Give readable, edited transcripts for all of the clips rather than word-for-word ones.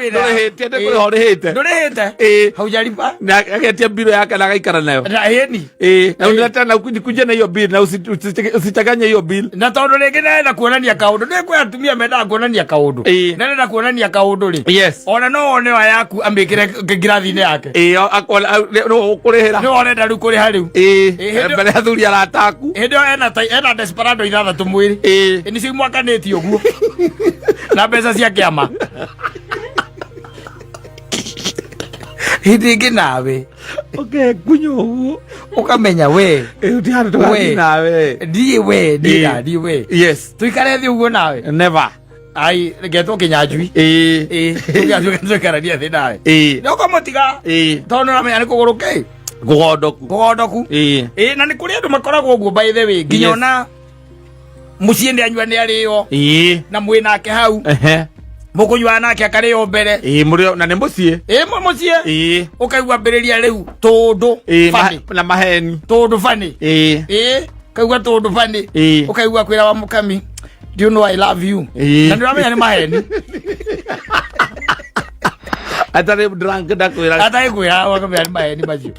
wĩra. Ndũrĩhĩtie, nĩ kũrĩha ũrĩhĩte. Ndũrĩhĩte. Ĩĩ. Haujalipa. Na agetia mbiro yake na agaikara nayo. Na ĩni. Ĩĩ. Na unileta na nikuje na hiyo bill na usichanganye hiyo bill. Na tondũ rĩngĩ nĩarenda kuonania kaũndũ, nĩ kwĩ atumia mendaga kuonania kaũndũ. Ĩĩ. Nĩarenda kuonania kaũndũ rĩ. Yes. Ona no one wa yaku amĩkĩre ngirathi-inĩ yake. Ĩĩ, akona nĩ ũkũrĩhĩra. Nĩ ũrenda rĩu kũrĩha rĩu. Ĩĩ. Ĩĩ, hĩndĩ- Mbere ya athuri arata aku. Hĩndĩ ĩyo ena desperado 6 mwĩrĩ. Ĩĩ. Nĩcio imwakanĩtie ũguo. Na mbeca cia kĩama. Hĩndĩ ĩngĩ nawe Okay, kunyo ũguo. ũkamenya we Ĩĩ, ti handũ tũgathiĩ nawe. ndiĩ we Ĩĩ. ndira we Yes. tuikare thĩ ũguo nawe. Never. Ai, ngetwo Kĩnyanjui. Ĩĩ. Ĩĩ, Kĩnyanjui tũikarania thĩ nawe. Ĩĩ. Nĩ ũkamũtiga. Ĩĩ. Tondũ nĩ ũramenya nĩ kũgũrũ kĩ. Kũgondoku. Kũgondoku. Ĩĩ. Ĩĩ, na nĩ kũrĩ andũ makoragwo ũguo, by the way, nginya Yes. ona mũciĩ nĩ anyua nĩ arĩo Ĩĩ. na mwĩ nake hau. Ehe. Mũkũnyuaga nake akarĩo mbere. Ĩĩ, mũrĩ na nĩ mũciĩ. Ĩĩ, mwĩ mũciĩ. Ĩĩ. Ũkaigua mbĩrĩria rĩu tũndũ. Ĩĩ, Funny. na maheni. Tũndũ funny. Ĩĩ. Ĩĩ, kaigua tũndũ funny. Ĩĩ. Ũkaigua kwĩra wa mũkami, "Do you know I love you?" Ĩĩ. Na nĩ ũramenya nĩ maheni. Atarĩ drunk ndakwĩra. Atarĩ kwĩra wakamenya nĩ maheni macio.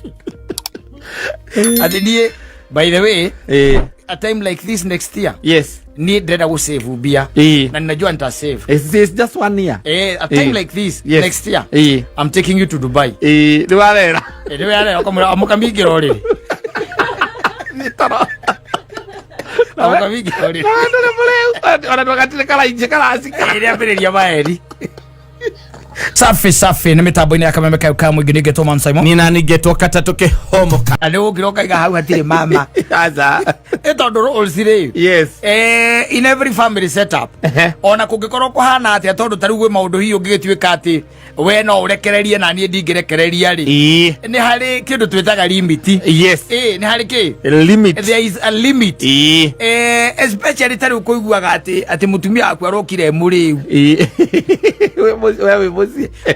Atĩ niĩ, by the way, Ĩĩ. a time like this next year, Yes. niĩ ndĩrenda gũsave mbia. Ĩĩ. Na ninajua nitasave. It's just one year. A time Ĩĩ. like this Yes. next year, Ĩĩ. I'm taking you to Dubai. Ĩĩ, nĩ warera. Nĩ warera ũkamwĩra amũkamingĩra ũrĩrĩ. Nĩ toro. Amũkamingĩra ũrĩrĩ. Na ndũrĩ mũrĩu. Ona ndũgatirĩ karainje karacika. Ĩrĩa ambĩrĩria maheni. Safi safi, nĩ mĩtambo-inĩ ya kameme kayo ka mũingĩ, nĩngetwo Man Simon. Nina ningetwo katatũ kĩhomoka. Na nĩ ũngĩra ũkaiga hau hatirĩ mama. Aca. Ĩ tondũ rules rĩ. Yes. In every family setup, ona kũngĩkorwo kũhana atĩa, tondũ ta rĩu gwĩ maũndũ hihi ũngĩgĩtuĩka atĩ we no ũrekererie na niĩ ndingĩrekereria rĩ, Ĩĩ. nĩ harĩ kĩndũ twĩtaga limit. Yes. Ĩ nĩ harĩ kĩ? Limit. There is a limit. Ĩĩ. Especially ta rĩu kũiguaga atĩ mũtumia waku arokire mũrĩu. Ĩĩ. We wĩ mũciĩ.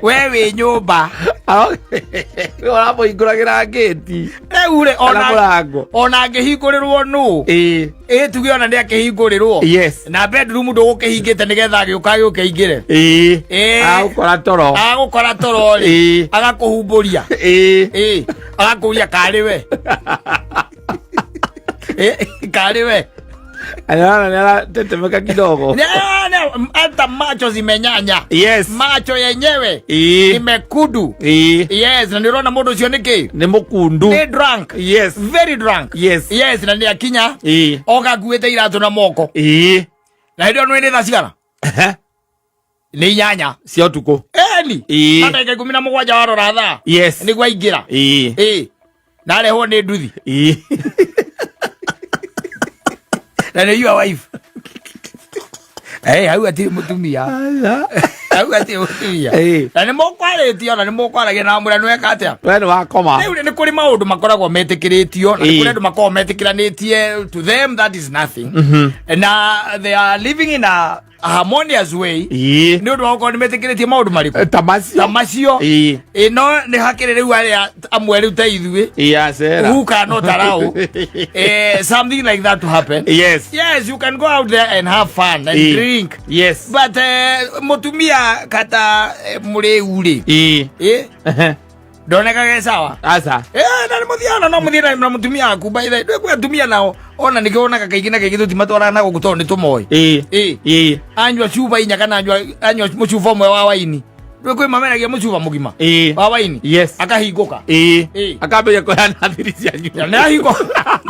We wĩ nyũmba. Nĩ ũramũhingũragĩra ngĩti. Rĩu rĩ, Kana mũrango. ona angĩhingũrĩrwo nũ? Ĩĩ. Ĩ tuge ona nĩ akĩhingũrĩrwo. Yes. Na bedroom ndũgũkĩhingĩte nĩgetha agĩũka agĩũke aingĩre. Ĩĩ. Ĩĩ. Agũkora toro. Agũkora toro rĩ, Ĩĩ. agakũhumbũria. Ĩĩ. Ĩ agakũria karĩ we. Ĩ, karĩ we. Anaona nĩ aratetemeka kidogo. Hata macho zimenyanya. Yes. Macho yenyewe Ĩĩ. ni mekundu. Ĩĩ. Yes, na nĩ ũrona mũndũ ũcio nĩ kĩ? Nĩ mũkundu. Nĩ drunk. Yes. Very drunk. Yes. Yes, na nĩ akinya. Ĩĩ. Oka akuĩte iratũ na moko. Ĩĩ. Na hĩndĩ ĩyo nĩ thaa cigana? Ehe. Nĩ 8 cia ũtukũ. Eni. Ĩĩ. Na ndagĩka 17 warora thaa. Yes. Nĩguo aingĩra. Ĩĩ. Ĩĩ. Na arehwo nĩ nduthi. Ĩĩ. Na nĩ your wife. Hau hatirĩ mũtumia. Hau hatirĩ mũtumia. Ĩĩ. Na nĩ mũkwarĩtie, ona nĩ mũkwaragia na mwĩra nĩweka atĩa. We nĩ wakoma. Rĩu nĩ kũrĩ maũndũ makoragwo metĩkĩrĩtio na nĩ Ĩĩ. kũrĩ andũ makoragwo metĩkĩranĩtie, to them that is nothing. Na they are living in a harmonious way. Ĩĩ. Nĩ ũndũ wa gũkorwo nĩ metĩkĩrĩtie maũndũ marĩkũ? Ta macio. Ta macio. Ĩĩ. Ĩ no nĩ hakĩrĩ rĩu arĩa amwe rĩu ta ithuĩ Ĩĩ, acera. who cannot allow something like that to happen. Yes. Yes, you can go out there and have fun and Ĩĩ. drink. Yes. But mũtumia kata mũrĩu rĩ. Ĩĩ. Ĩ Ehe. ndonekaga sawa. Aca. Na nĩ mũthiaga no mũthiĩ na mũtumia waku, by the way, kwĩ atumia nao ona nĩkĩo wonaga kaingĩ na kaingĩ tũtimatwaraga na gũkũ tondũ nĩ tũmoĩ. Ĩĩ. Ĩĩ. Ĩĩ. Anyua cuba 4 kana anyua mũcuba ũmwe wa waini. Rĩu kwĩ mameragia mũcuba mũgima Ĩĩ. wa waini. Yes. Akahingũka. Ĩĩ. Ĩĩ. Akambĩrĩria kũheana thiri cianyu. Nĩ ahingũka.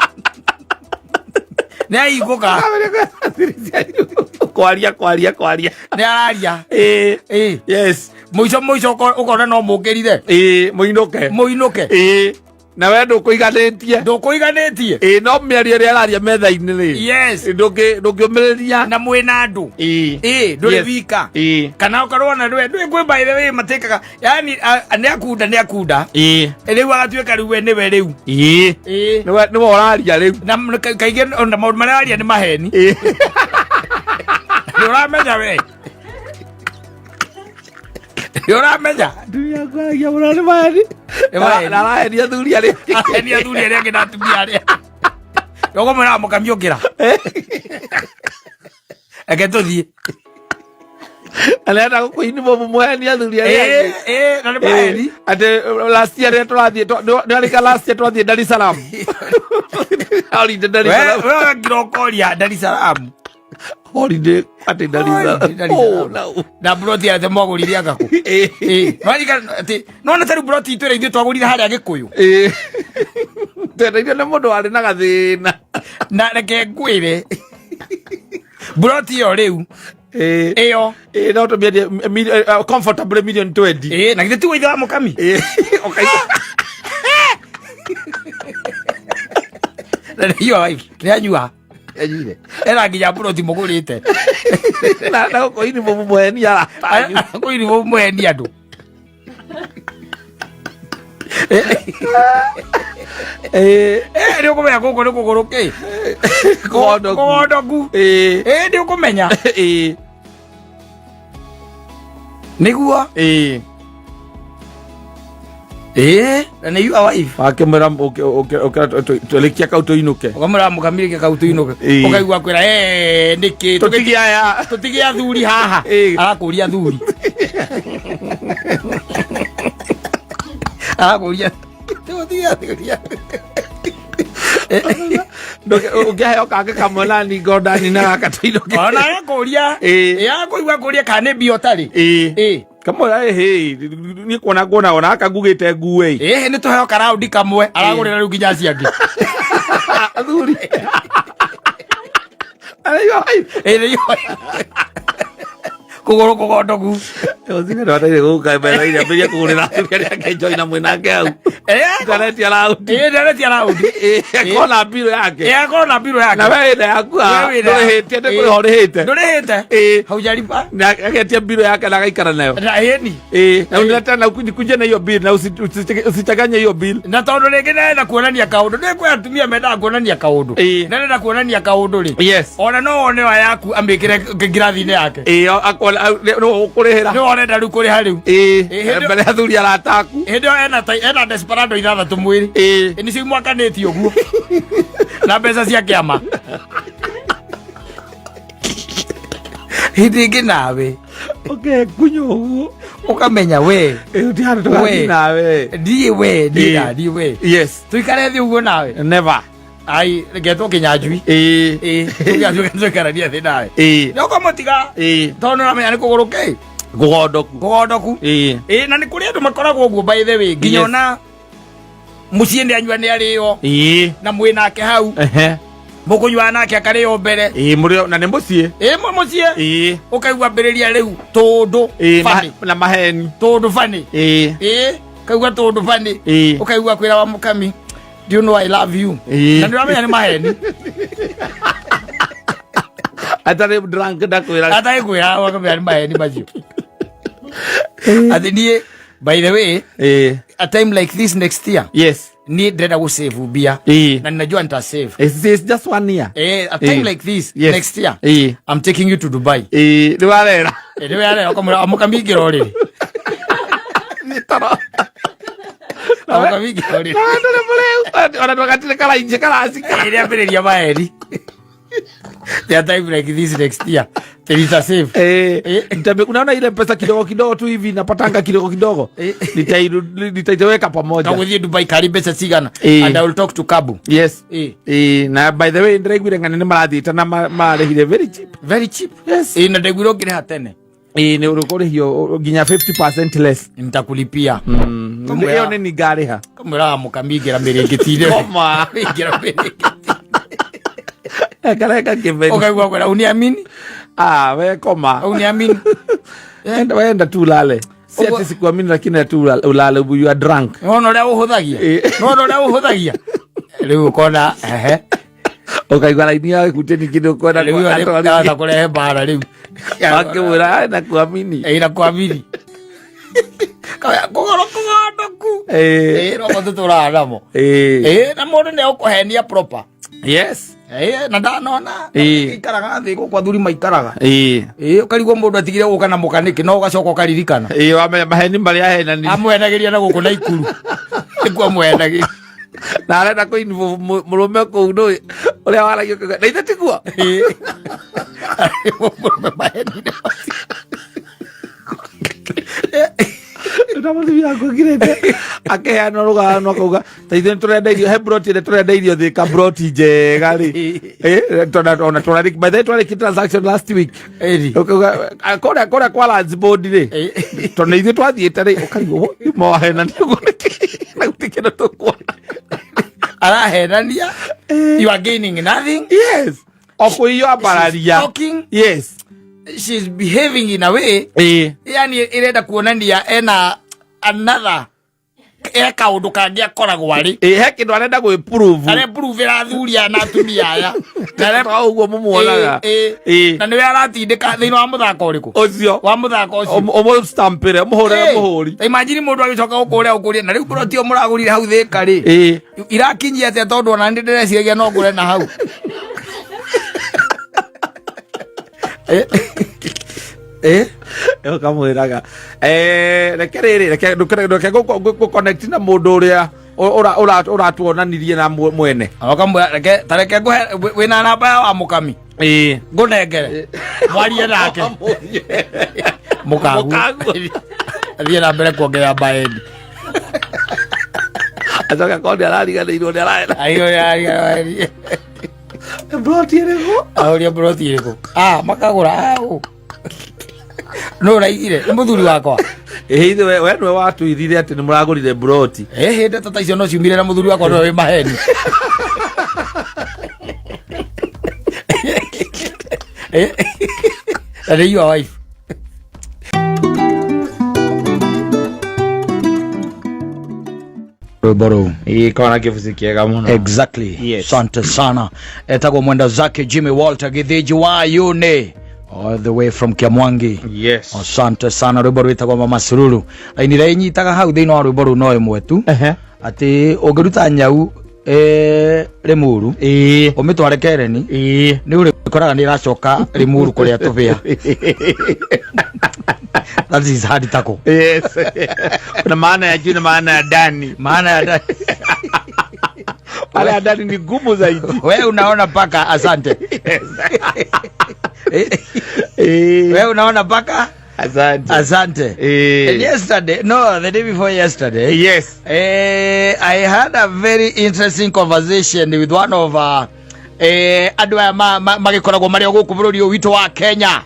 Nĩ ahingũka. Akambĩrĩria kũheana thiri cianyu. Kwaria, kwaria, kwaria. Nĩ araria. Ĩĩ. Ĩĩ. Yes. Mũico mũico ũkona no mũkĩrire. Ĩĩ, mũinũke. Mũinũke. Ĩĩ. Na we ndũkũiganĩtie. Ndũkũiganĩtie. Ĩĩ, no mĩario ĩrĩa araria metha-inĩ rĩ. Yes. Ndũngĩũmĩrĩria. Na mwĩna andũ. Ĩĩ. Ĩĩ, ndũrĩ Yes. wika. Ĩĩ. Kana ũkorwo na ndũĩ ndũĩ kwĩ by the way matĩkaga. Yaani nĩ akunda nĩ akunda. Ĩĩ. Rĩu agatuĩka rĩu we nĩwe rĩu. Ĩĩ. Ĩĩ. Nĩwe ũraria rĩu. Na kaingĩ ona maũndũ marĩa aria nĩ maheni. Ĩĩ. Nĩ ũramenya we. Nĩ ũramenya. Atumia kwaragia mũno nĩ maheni. Nĩ maheni. Na arahenia athuri arĩa angĩ. Arahenia athuri arĩa angĩ na atumia arĩa. Ndũkũmwĩra mũkamiũkĩra. Reke tũthiĩ. Arenda gũkũinibwo mũheni athuri arĩa angĩ. Ĩ, na nĩ maheni. Atĩ last year rĩrĩa tũrathiĩ nĩwarĩka last year twathiĩ Dar es Salaam. Holiday Dar es Salaam. We ũgakira ũkoria Dar es Salaam. Holiday atĩ Dar es Holiday Dar Salaam. es Oh, Salaam. no. Na broti atĩ mwagũrire anga kũ? Ĩ, nĩwaririkana atĩ nona ta rĩu broti itũ ĩrĩa ithuĩ twagũrire harĩa Gĩkũyũ. Ĩ. Twendairio nĩ mũndũ warĩ na gathĩna. Na reke ngwĩre broti ĩyo rĩu Ĩ. ĩyo Ĩ, no tũmĩendie comfortably million 20. Ĩ, na githĩ tiguo ithe wa mũkami? Ĩ, ũkaigua. Na nĩ wife nĩ anyua anyuire ena nginya broti mũgũrĩte. Na gũkũinibwo mũheni aratanyu. Kũinibwo mũheni andũ. Ĩ. Nĩ ũkũmenya gũkũ nĩ kũgũrũ kĩ? Kũgondoku. Kũgondoku. Ĩ. Ĩ, nĩ ũkũmenya. Ĩ. Nĩguo. Ĩ. Ĩ, na nĩ your wife. Wakĩmwĩra twerekia kau tũinũke. Ũkamwĩra mũkamirike kau tũinũke. Ĩ. Ũkaigua kwĩra "Eh, nĩkĩ Tũtige aya. Tũtige athuri haha. Ĩ. Arakũria athuri. Arakũria tũtige athuri. Ũngĩheo kangĩ kamwe na ningo ndani na gaka tũinũke. Ona arakũria. Ĩ. Ĩ, arakũigua kũria kana nĩ mbia ũtarĩ. Ĩ. Ĩ. Kamwĩra ĩhĩ niĩ kuona nguona ona gaka ngugĩte ngue. Ĩ, nĩ tũheo karaundi kamwe aragũrĩra rĩu nginya acio angĩ. Athuri. Araiga wife. Ĩ, nĩ kũgũrũ kũgondoku. Ũcio nĩ wataire gũka mbere ira mbere kũgũrĩra athuri arĩa angĩ njohi na mwĩnake hau. Ĩ, Ndaretia raundi. ĩ, ndaretia raundi. Ĩ, akona mbirũ yake. Ĩ, akorwo na mbirũ yake. Na we wĩna yaku haha, We wĩna yaku. ndũrĩhĩtie nĩ kũrĩha ũrĩhĩte. Ndũrĩhĩte. Ĩ. Haujalipa. Na agetia mbirũ yake na agaikara nayo. Na ĩni. Ĩ, na unileta na nikuje na hiyo bill na usichanganye hiyo bill. Na tondũ rĩngĩ nĩarenda kuonania kaũndũ nĩ kwĩ atumia mendaga kuonania kaũndũ. Ĩ. Nĩarenda kuonania kaũndũ rĩ. Yes. Ona no wone wa yaku amĩkĩre ngirathi-inĩ yake. Ĩ, akona nĩ ũkũrĩhĩra. Nĩ ũrenda rĩu kũrĩha rĩu. Ĩ, Ĩ, hĩndĩ- mbere ya athuri arata aku. Hĩndĩ ĩyo ena desperado ithathatũ mwĩrĩ. Ĩ. Ĩ, nĩcio imwakanĩtie ũguo. Na mbeca cia kĩama. Hĩndĩ ĩngĩ nawe Ũkengunya ũguo. Ũkamenya we. Ĩ, ti handũ tũgathiĩ We. nawe. Ndiĩ we, ndiĩ Ĩ. na ndiĩ we. Yes. Tũikare thĩ ũguo nawe. Never. Ai, reke tũkĩnyanjui. Ĩ. Ĩ, tũkĩnyanjui tũikarania thĩ nawe. Ĩ. Nĩ ũkamũtiga. Ĩ. Tondũ nĩũramenya nĩ kũgũrũ kĩ? Kũgondoku. Kũgondoku. Ĩ. Ĩ, na nĩ kũrĩ andũ makoragwo ũguo by the way, nginya Yes. ona mũciĩ nĩ anyua nĩ arĩo Ĩ. na mwĩ nake hau Ehe. mũkũnyuaga nake akarĩo mbere. Ĩ, mũrĩ na nĩ mũciĩ. Ĩ, mwĩ mũciĩ. Ĩ. Ũkaigua mbĩrĩria rĩu tũndũ Ĩ, bani. na maheni. Tũndũ bani. Ĩ. Ĩ, kaigua tũndũ bani. Ĩ. Ũkaigua kwĩra wa mũkami, "Do you know I love you?" Ĩ. Na nĩ ũramenya nĩ maheni. Atarĩ drunk ndakwĩra. Atarĩ kwĩra wakamenya nĩ maheni macio. Atĩ niĩ by the way, Ĩ. a time like this next year, Yes. niĩ ndĩrenda gũ save mbia. Ĩ. Na ninajua nita save. It's just one year. A time Ĩ. like this Yes. next year, Ĩ. I'm taking you to Dubai. Ĩ, nĩ warera. Nĩ warera ũkamwĩra amũkamingĩra ũrĩrĩ. Nĩ toro. Amũkamingĩra ũrĩrĩ. Na ndũrĩ mũrĩu. Ona ndũgatirĩ karainje karacika. Ĩrĩa ambĩrĩria maheni. There are time like this next year. There is a save. Unaona ile pesa kidogo kidogo tu hivi napatanga kidogo kidogo. Nitaiteweka pamoja. Na gũthiĩ Dubai kari mbeca cigana. And I will talk to Kabu. Yes. Na by the way ndĩraiguire ng'ani nĩ marathiĩte na marĩhire very cheap. Very cheap. Yes. Na ndaiguire ũngĩrĩha tene. Nĩ ũkũrĩhio nginya 50% less. Nitakulipia. Ĩyo nĩ ningarĩha. Kamwĩra mũkamingĩra mĩrĩngĩti-inĩ. Koma. Ingĩra mĩrĩngĩti. Ekareka kĩbeni. Ũkaigua kwĩra uniamini? Ah, we koma. Uniamini? Enda wenda tu ulale. Si Ũguo- ati sikuamini lakini tu ulale you are drunk. Nona ũrĩa ũhũthagia? Nona ũrĩa ũhũthagia? Rĩu ũkona ehe. Ũkaigua raini ya ĩhutĩtie kĩndũ ũkwenda Rĩu ĩyo nĩ atwarithie. kũrehe mbara rĩu. Akĩmwĩra, "Ai, nakuamini." Ĩ, nakuamini. Kaya kũgũrũ kũgondoku. Ĩ, no tũtũraga namo. Ĩ, na mũndũ nĩ egũkũhenia proper. Yes. Ĩ, na ndanona ikaraga thĩ gũkũ athuri maikaraga. Ĩ, ũkarigwo mũndũ atigire gũka na mũka nĩkĩ no ũgacoka ũkaririkana. Ĩ, wamenya maheni marĩa ahenanirie. Amwehenagĩria na gũkũ na ikuru. Nĩkuo amwehenagĩria. Na arenda kũ involve mũrũme kũu ndũĩ ũrĩa waragia ũkauga, na ithe tiguo. Ĩ. Mũrũme maheni-inĩ macio. Na mũtumia wakwa ngirĩte akeheana rũgano akauga ta ithuĩ nĩtũrenda irio he broti ĩrĩa tũrenda irio thĩka broti njega rĩ. Eh, ona tũrarĩ by the way twarĩkia transaction last week. Ĩri. Ũkauga, "Ah, kũrĩa kwa lands board rĩ, tondũ nĩ ithuĩ twathiĩte rĩ, ũkarigwo mohenania ũguo nĩkĩ na gũtirĩ kĩndũ tũkuona." Arahenania. You are gaining nothing. Yes, o kũiywo ambararia. Talking. Yes. She's behaving in a way, yani irenda kuonania ena another, e kaundu kangĩ akoragwo arĩ. Ĩ, he kĩndũ arenda gwĩprove. Arepuruvĩra athuri aya na atumia aya. Na Ta ũguo mũmuonaga. Ĩ, na nĩwe aratindĩka thĩinĩ wa mũthako ũrĩkũ? Ũcio. Wa mũthako ũcio. Ũmũstampĩre, ũmũhũrĩre mũhũri. Ta imagine mũndũ agĩcoka gũkũ ũrĩa ũkũria na rĩu broti ĩyo mũragũrire hau Thĩka rĩ, irakinyia atĩa? Tondũ ona nĩ ndĩreciragia no ngũre na hau. Eh? Ũkamwĩraga, "Eh, reke rĩrĩ, reke reke ngũ connect na mũndũ ũrĩa ũratuonanirie na mwene." Ũkamwĩra reke ta reke ngũhe, wĩna namba ya wa mũkami, ngũnengere mwarie nake mũkagu. Mũkagu. Athiĩ na mbere kuongerera mbaendi. Acoke akorwo nĩ arariganĩirwo nĩ ararera. Ayo ya ya. Broti ĩrĩkũ? Aũria broti ĩrĩkũ? Ah, makagũra au. No ũraigire nĩ mũthuri wakwa. Ĩ, ithe we nĩwe watwĩrire atĩ nĩ mũragũrire broti. Ĩ, ndeto ta icio no ciumire na mũthuri wakwa nĩwe wĩ maheni. Na nĩ your wife. Rwĩmbo rũu. Ĩ, kona kĩbuci kĩega mũno. Exactly. Yes. Asante sana. Etagwo mwenda zake Jimmy Walter Githinji wa Yune, all the way from Kiamwangi. Yes. Asante sana. Rwĩmbo rwĩtagwo Mama Sururu. Laini ĩrĩa ĩnyitaga hau thĩinĩ wa rwĩmbo rũu no ĩmwe tu, atĩ ũngĩruta nyau Limuru, ũmĩtware Kereni, nĩ ũrĩkoraga nĩ ĩracoka Limuru kũrĩa tũbĩa. That is hard tackle. Yes, kuna maana ya juu na maana ya ndani. Maana ya Pale ya ndani ni gumu zaidi. We unaona paka, asante. We unaona paka. Asante. Asante. And yesterday, no, the day before yesterday, I had a very interesting conversation with one of andũ aya magĩkoragwo marĩ o gũkũ bũrũri ũyũ witũ wa Kenya,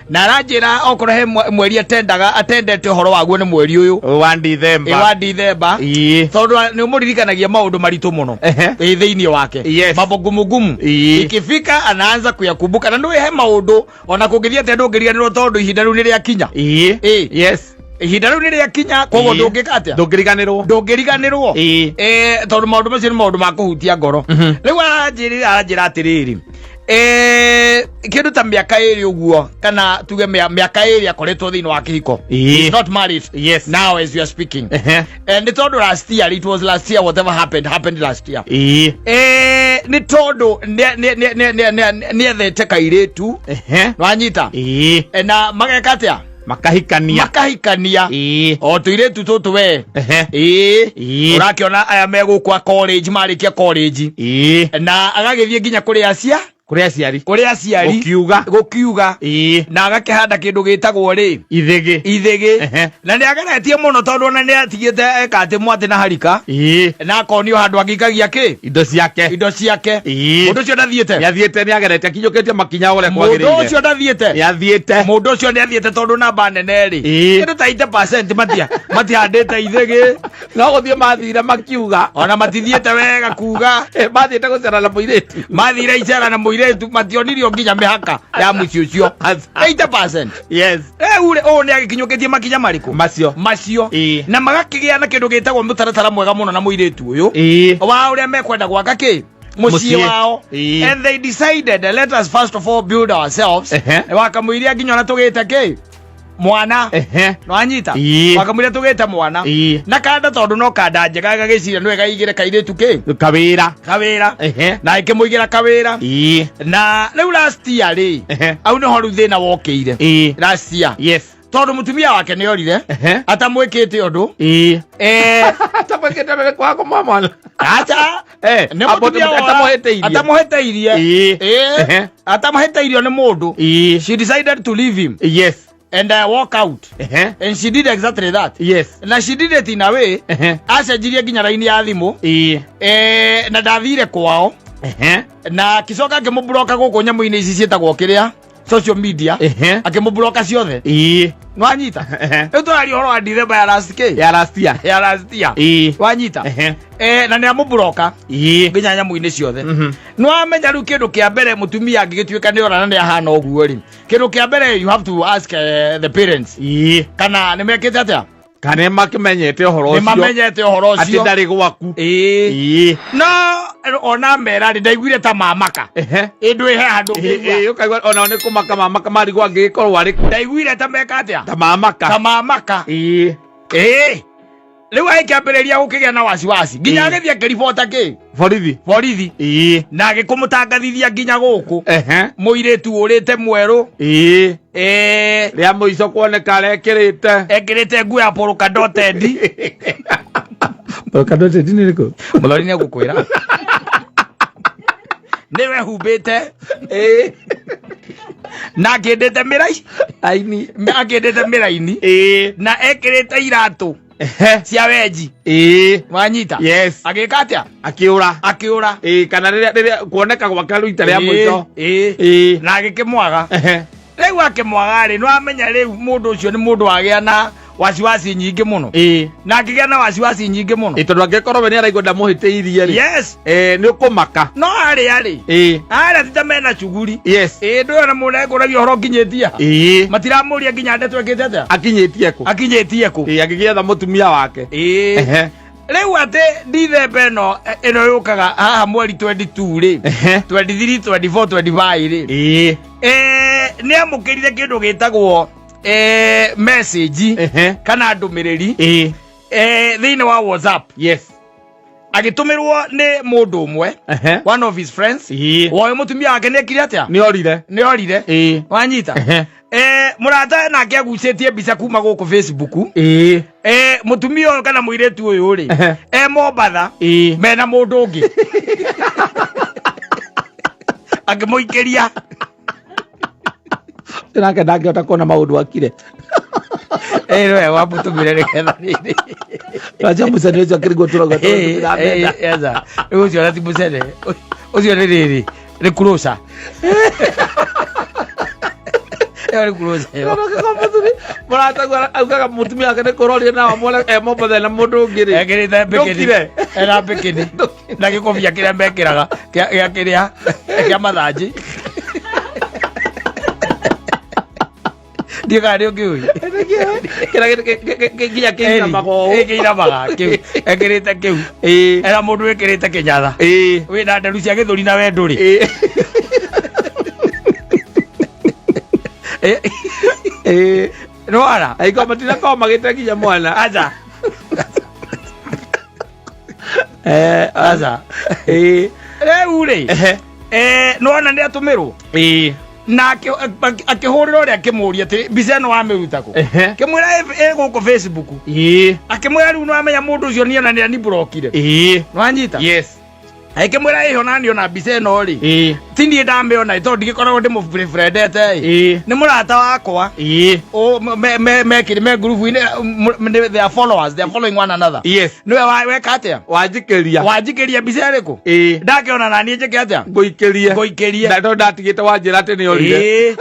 na aranjĩra okorwo he mweri atendaga atendete ũhoro waguo nĩ mweri ũyũ wa Ndithemba. Wa Dithemba, tondũ nĩ ũmũririkanagia maũndũ maritũ mũno thĩinĩ wake, mambo ngumu ngumu. Ikifika anaanza kuyakumbuka, na nĩ he maũndũ ona kũngĩthiĩ atĩa ndũngĩriganĩrwo, tondũ ihinda rĩu nĩ rĩakinya. Ihinda rĩu nĩ rĩakinya, koguo ndũngĩka atĩa? Ndũngĩriganĩrwo. Ndũngĩriganĩrwo. Tondũ maũndũ macio nĩ maũndũ ma kũhutia ngoro. Rĩu aranjĩra atĩrĩrĩ, kĩndũ ta mĩaka 2 ũguo, kana tuge mĩaka 2 akoretwo thĩinĩ wa kĩhiko. He's not married now as we are speaking. Nĩ tondũ last year, it was last year, whatever happened happened last year. Nĩ tondũ nĩethete kairĩtu, nwanyita? Na mageka atĩa? Makahikania. Makahikania. O tũirĩtu tũtũ we. Ĩĩ. Ũrakĩona aya me gũkũ a college, marĩkia college, na agagĩthiĩ nginya kũrĩ acia Kũrĩ aciari. Kũrĩ aciari. Gũkiuga. Gũkiuga. Na agakĩhanda kĩndũ gĩtagwo rĩ? Ithĩgĩ. Ithĩgĩ. Na nĩ ageretie mũno, tondũ ona nĩ atigĩte eka atĩ mwatĩ na harika, na akonio handũ angĩikagia kĩ? Indo ciake. Indo ciake. Mũndũ ũcio ndathiĩte. Nĩathiĩte, nĩagerete, akinyũkĩtie makinya ũrĩa Mũndũ kwagĩrĩire. ũcio ndathiĩte. Nĩathiĩte. Mũndũ ũcio nĩ athiĩte, tondũ namba nene rĩ, kĩndũ ta 80% matihandĩte ithĩgĩ. No gũthiĩ mathire makiuga. Ona matithiĩte wega kuga. Mathiĩte gũcera na mũirĩtu. Mathire icera na mũirĩtu, mationirio nginya mĩhaka ya mũciĩ ũcio. 80%. Rĩu rĩ, ũũ nĩ agĩkinyũkĩtie makinya marĩkũ? Macio. Macio. Na magakĩgĩa na kĩndũ gĩtagwo mũtaratara mwega mũno na mũirĩtu ũyũ wa ũrĩa mekwenda gwaka kĩ mũciĩ Mũciĩ. wao. And they decided, let us first of all build ourselves, wakamũiria nginya ona tũgĩte kĩ mwana. Nwanyita? Wakamũiria tũgĩte mwana. Na kanda, tondũ no kanda njega, gagĩciria nĩwe gaigĩre kairĩtu kĩ? Kawĩra. Kawĩra. Na ĩkĩmũigĩra kawĩra. Na rĩu last year rĩ, au nĩho rĩu thĩna wokĩire. Last year, tondũ mũtumia wake nĩ orire atamwĩkĩte ũndũ. Atamwĩkĩte ũndũ kwaga kũmũhe mwana? Acha. Nĩ mũtumia Atamũhĩtĩirie. Atamũhĩtĩirie. Atamũhĩtĩirio nĩ mũndũ. She decided to leave him. And I walk out. And she did exactly that. Na she did it in a way, acenjirie nginya raini ya thimũ. Na ndathire kwao. Na akicoka akĩmũbloka gũkũ nyamũ-inĩ ici ciĩtagwo kĩrĩa social media. Akĩmũbloka ciothe. Nwanyita? Rĩu tũraria ũhoro wa December ya last k Ya last year. Ya last year. Wanyita? Na nĩ amũbloka nginya nyamũ-inĩ ciothe. Nĩwamenya rĩu kĩndũ kĩa mbere, mũtumia angĩgĩtuĩka nĩ ora na nĩ ahana ũguo rĩ, kĩndũ kĩa mbere you have to ask the parents kana nĩ mekĩte atĩa. Kana nĩ makĩmenyete ũhoro Nĩ ũcio. Mamenyete ũhoro Atĩ ũcio. Ndarĩ gwaku. No ona mera rĩ, ndaiguire ta mamaka. Ĩndũ ĩhe handũ ngĩigua. Ũkaigua onao nĩ kũmaka mamaka marigwo angĩgĩkorwo arĩ kũ. Ndaiguire ta meka atĩa. Ta mamaka. Ta mamaka. Rĩu agĩkĩambĩrĩria gũkĩgĩa na wasiwasi nginya agĩthiĩ akĩribota kĩ. Borithi. Borithi. Na agĩkũmũtangathithia nginya gũkũ. Mũirĩtu ũrĩte mwerũ. Rĩa mũico kuoneka arekĩrĩte. Ekĩrĩte nguo ya polka dotted. Polka dotted nĩ rĩkũ? Mũthoni nĩ egũkwĩra nĩwe humbĩte na akĩndĩte mĩrai Aini. Akĩndĩte mĩraini na ekĩrĩte iratũ cia wenji. Wanyita? Yes. Agĩka atĩa? Akĩũra. Akĩũra. Kana rĩrĩa kuoneka gwake rĩu ita rĩa mũico. Na agĩkĩmwaga. Rĩu akĩmwaga rĩ, nĩwamenya rĩu mũndũ ũcio nĩ mũndũ wagĩa na wasiwasi nyingĩ mũno. Na akĩgĩa na wasiwasi nyingĩ mũno. Tondũ angĩkorwo we nĩ araigua ndamũhĩtĩirie rĩ, nĩ ũkũmaka. No arĩa rĩ, arĩa ti ta mena cuguri. Ĩ ndũyũ na mũndũ ekũragia ũhoro ũkinyĩtie ha. Matiramũria nginya ndeto ĩkĩte atĩa. Akinyĩtie kũ. Akinyĩtie kũ. Agĩgĩetha mũtumia wake. Rĩu atĩ Ndithemba ĩno yũkaga haha mweri 22 rĩ, 23, 24, 25 rĩ, nĩ amũkĩrire kĩndũ gĩtagwo message kana ndũmĩrĩri thĩinĩ wa WhatsApp. Agĩtũmĩrwo nĩ mũndũ ũmwe, one of his friends. Woyo mũtumia wake nĩ ekire atĩa? Nĩ orire. Nĩ orire. Wanyita? Mũrata nake agucĩtie mbica kuma gũkũ Facebook. Mũtumia ũyũ kana mũirĩtu ũyũ rĩ, e Mombatha mena mũndũ ũngĩ akĩmũikĩria. Nake ndangĩhota kuona maũndũ akire. Nĩwe wamũtũmire nĩgetha rĩrĩ. Acio mũcene ũcio akĩrigwo tũrauga. Eza rĩu ũcio ona ti mũcene ũcio, nĩ rĩrĩ, nĩ kuroca ĩyo, nĩ kuroca ĩyo. Mũrataguo augaga mũtumia wake nĩ kũroria na amwone e Mombatha na mũndũ ũngĩ rĩ. Ekĩrĩte bikini. Ndũkire. Ena bikini na gĩkobia kĩrĩa mekĩraga gĩa kĩrĩa kĩa mathanjĩ, ndiũ kana nĩ ũngĩũĩ. Kĩrĩa nginya kĩinamaga ũũ. Kĩinamaga kĩu, ekĩrĩte kĩu. Ena mũndũ wĩkĩrĩte kĩnyatha wĩna nderu cia gĩthũri na we ndũrĩ. Nĩwara. Aigua matinakorwo magĩte nginya mwana. Aca. Aca. Rĩu rĩ, nĩwona nĩ atũmĩrwo na akĩhũrĩra ũrĩa, akĩmũria atĩ mbica ĩno wamĩruta kũ. Kĩmwĩra ĩ gũkũ Facebook. Akĩmwĩra rĩu nĩwamenya mũndũ ũcio niĩ ona nĩ aniblokire. Nĩwanyita? Yes. Akĩmwĩra ĩho nani ona mbica ĩno rĩ, ti niĩ ndamĩona tondũ ndigĩkoragwo ndĩmũbriendete ĩ, nĩ mũrata wakwa. O, me me ngurubu-inĩ, they are followers, they are following one another. Nĩwe weka atĩa? Wanjikĩria. Wanjikĩria mbica ĩrĩkũ. Ndakĩona naniĩ njĩke atĩa? Ngũikĩrie. Ngũikĩrie. Na tondũ ndatigĩte wanjĩra atĩ nĩ orire.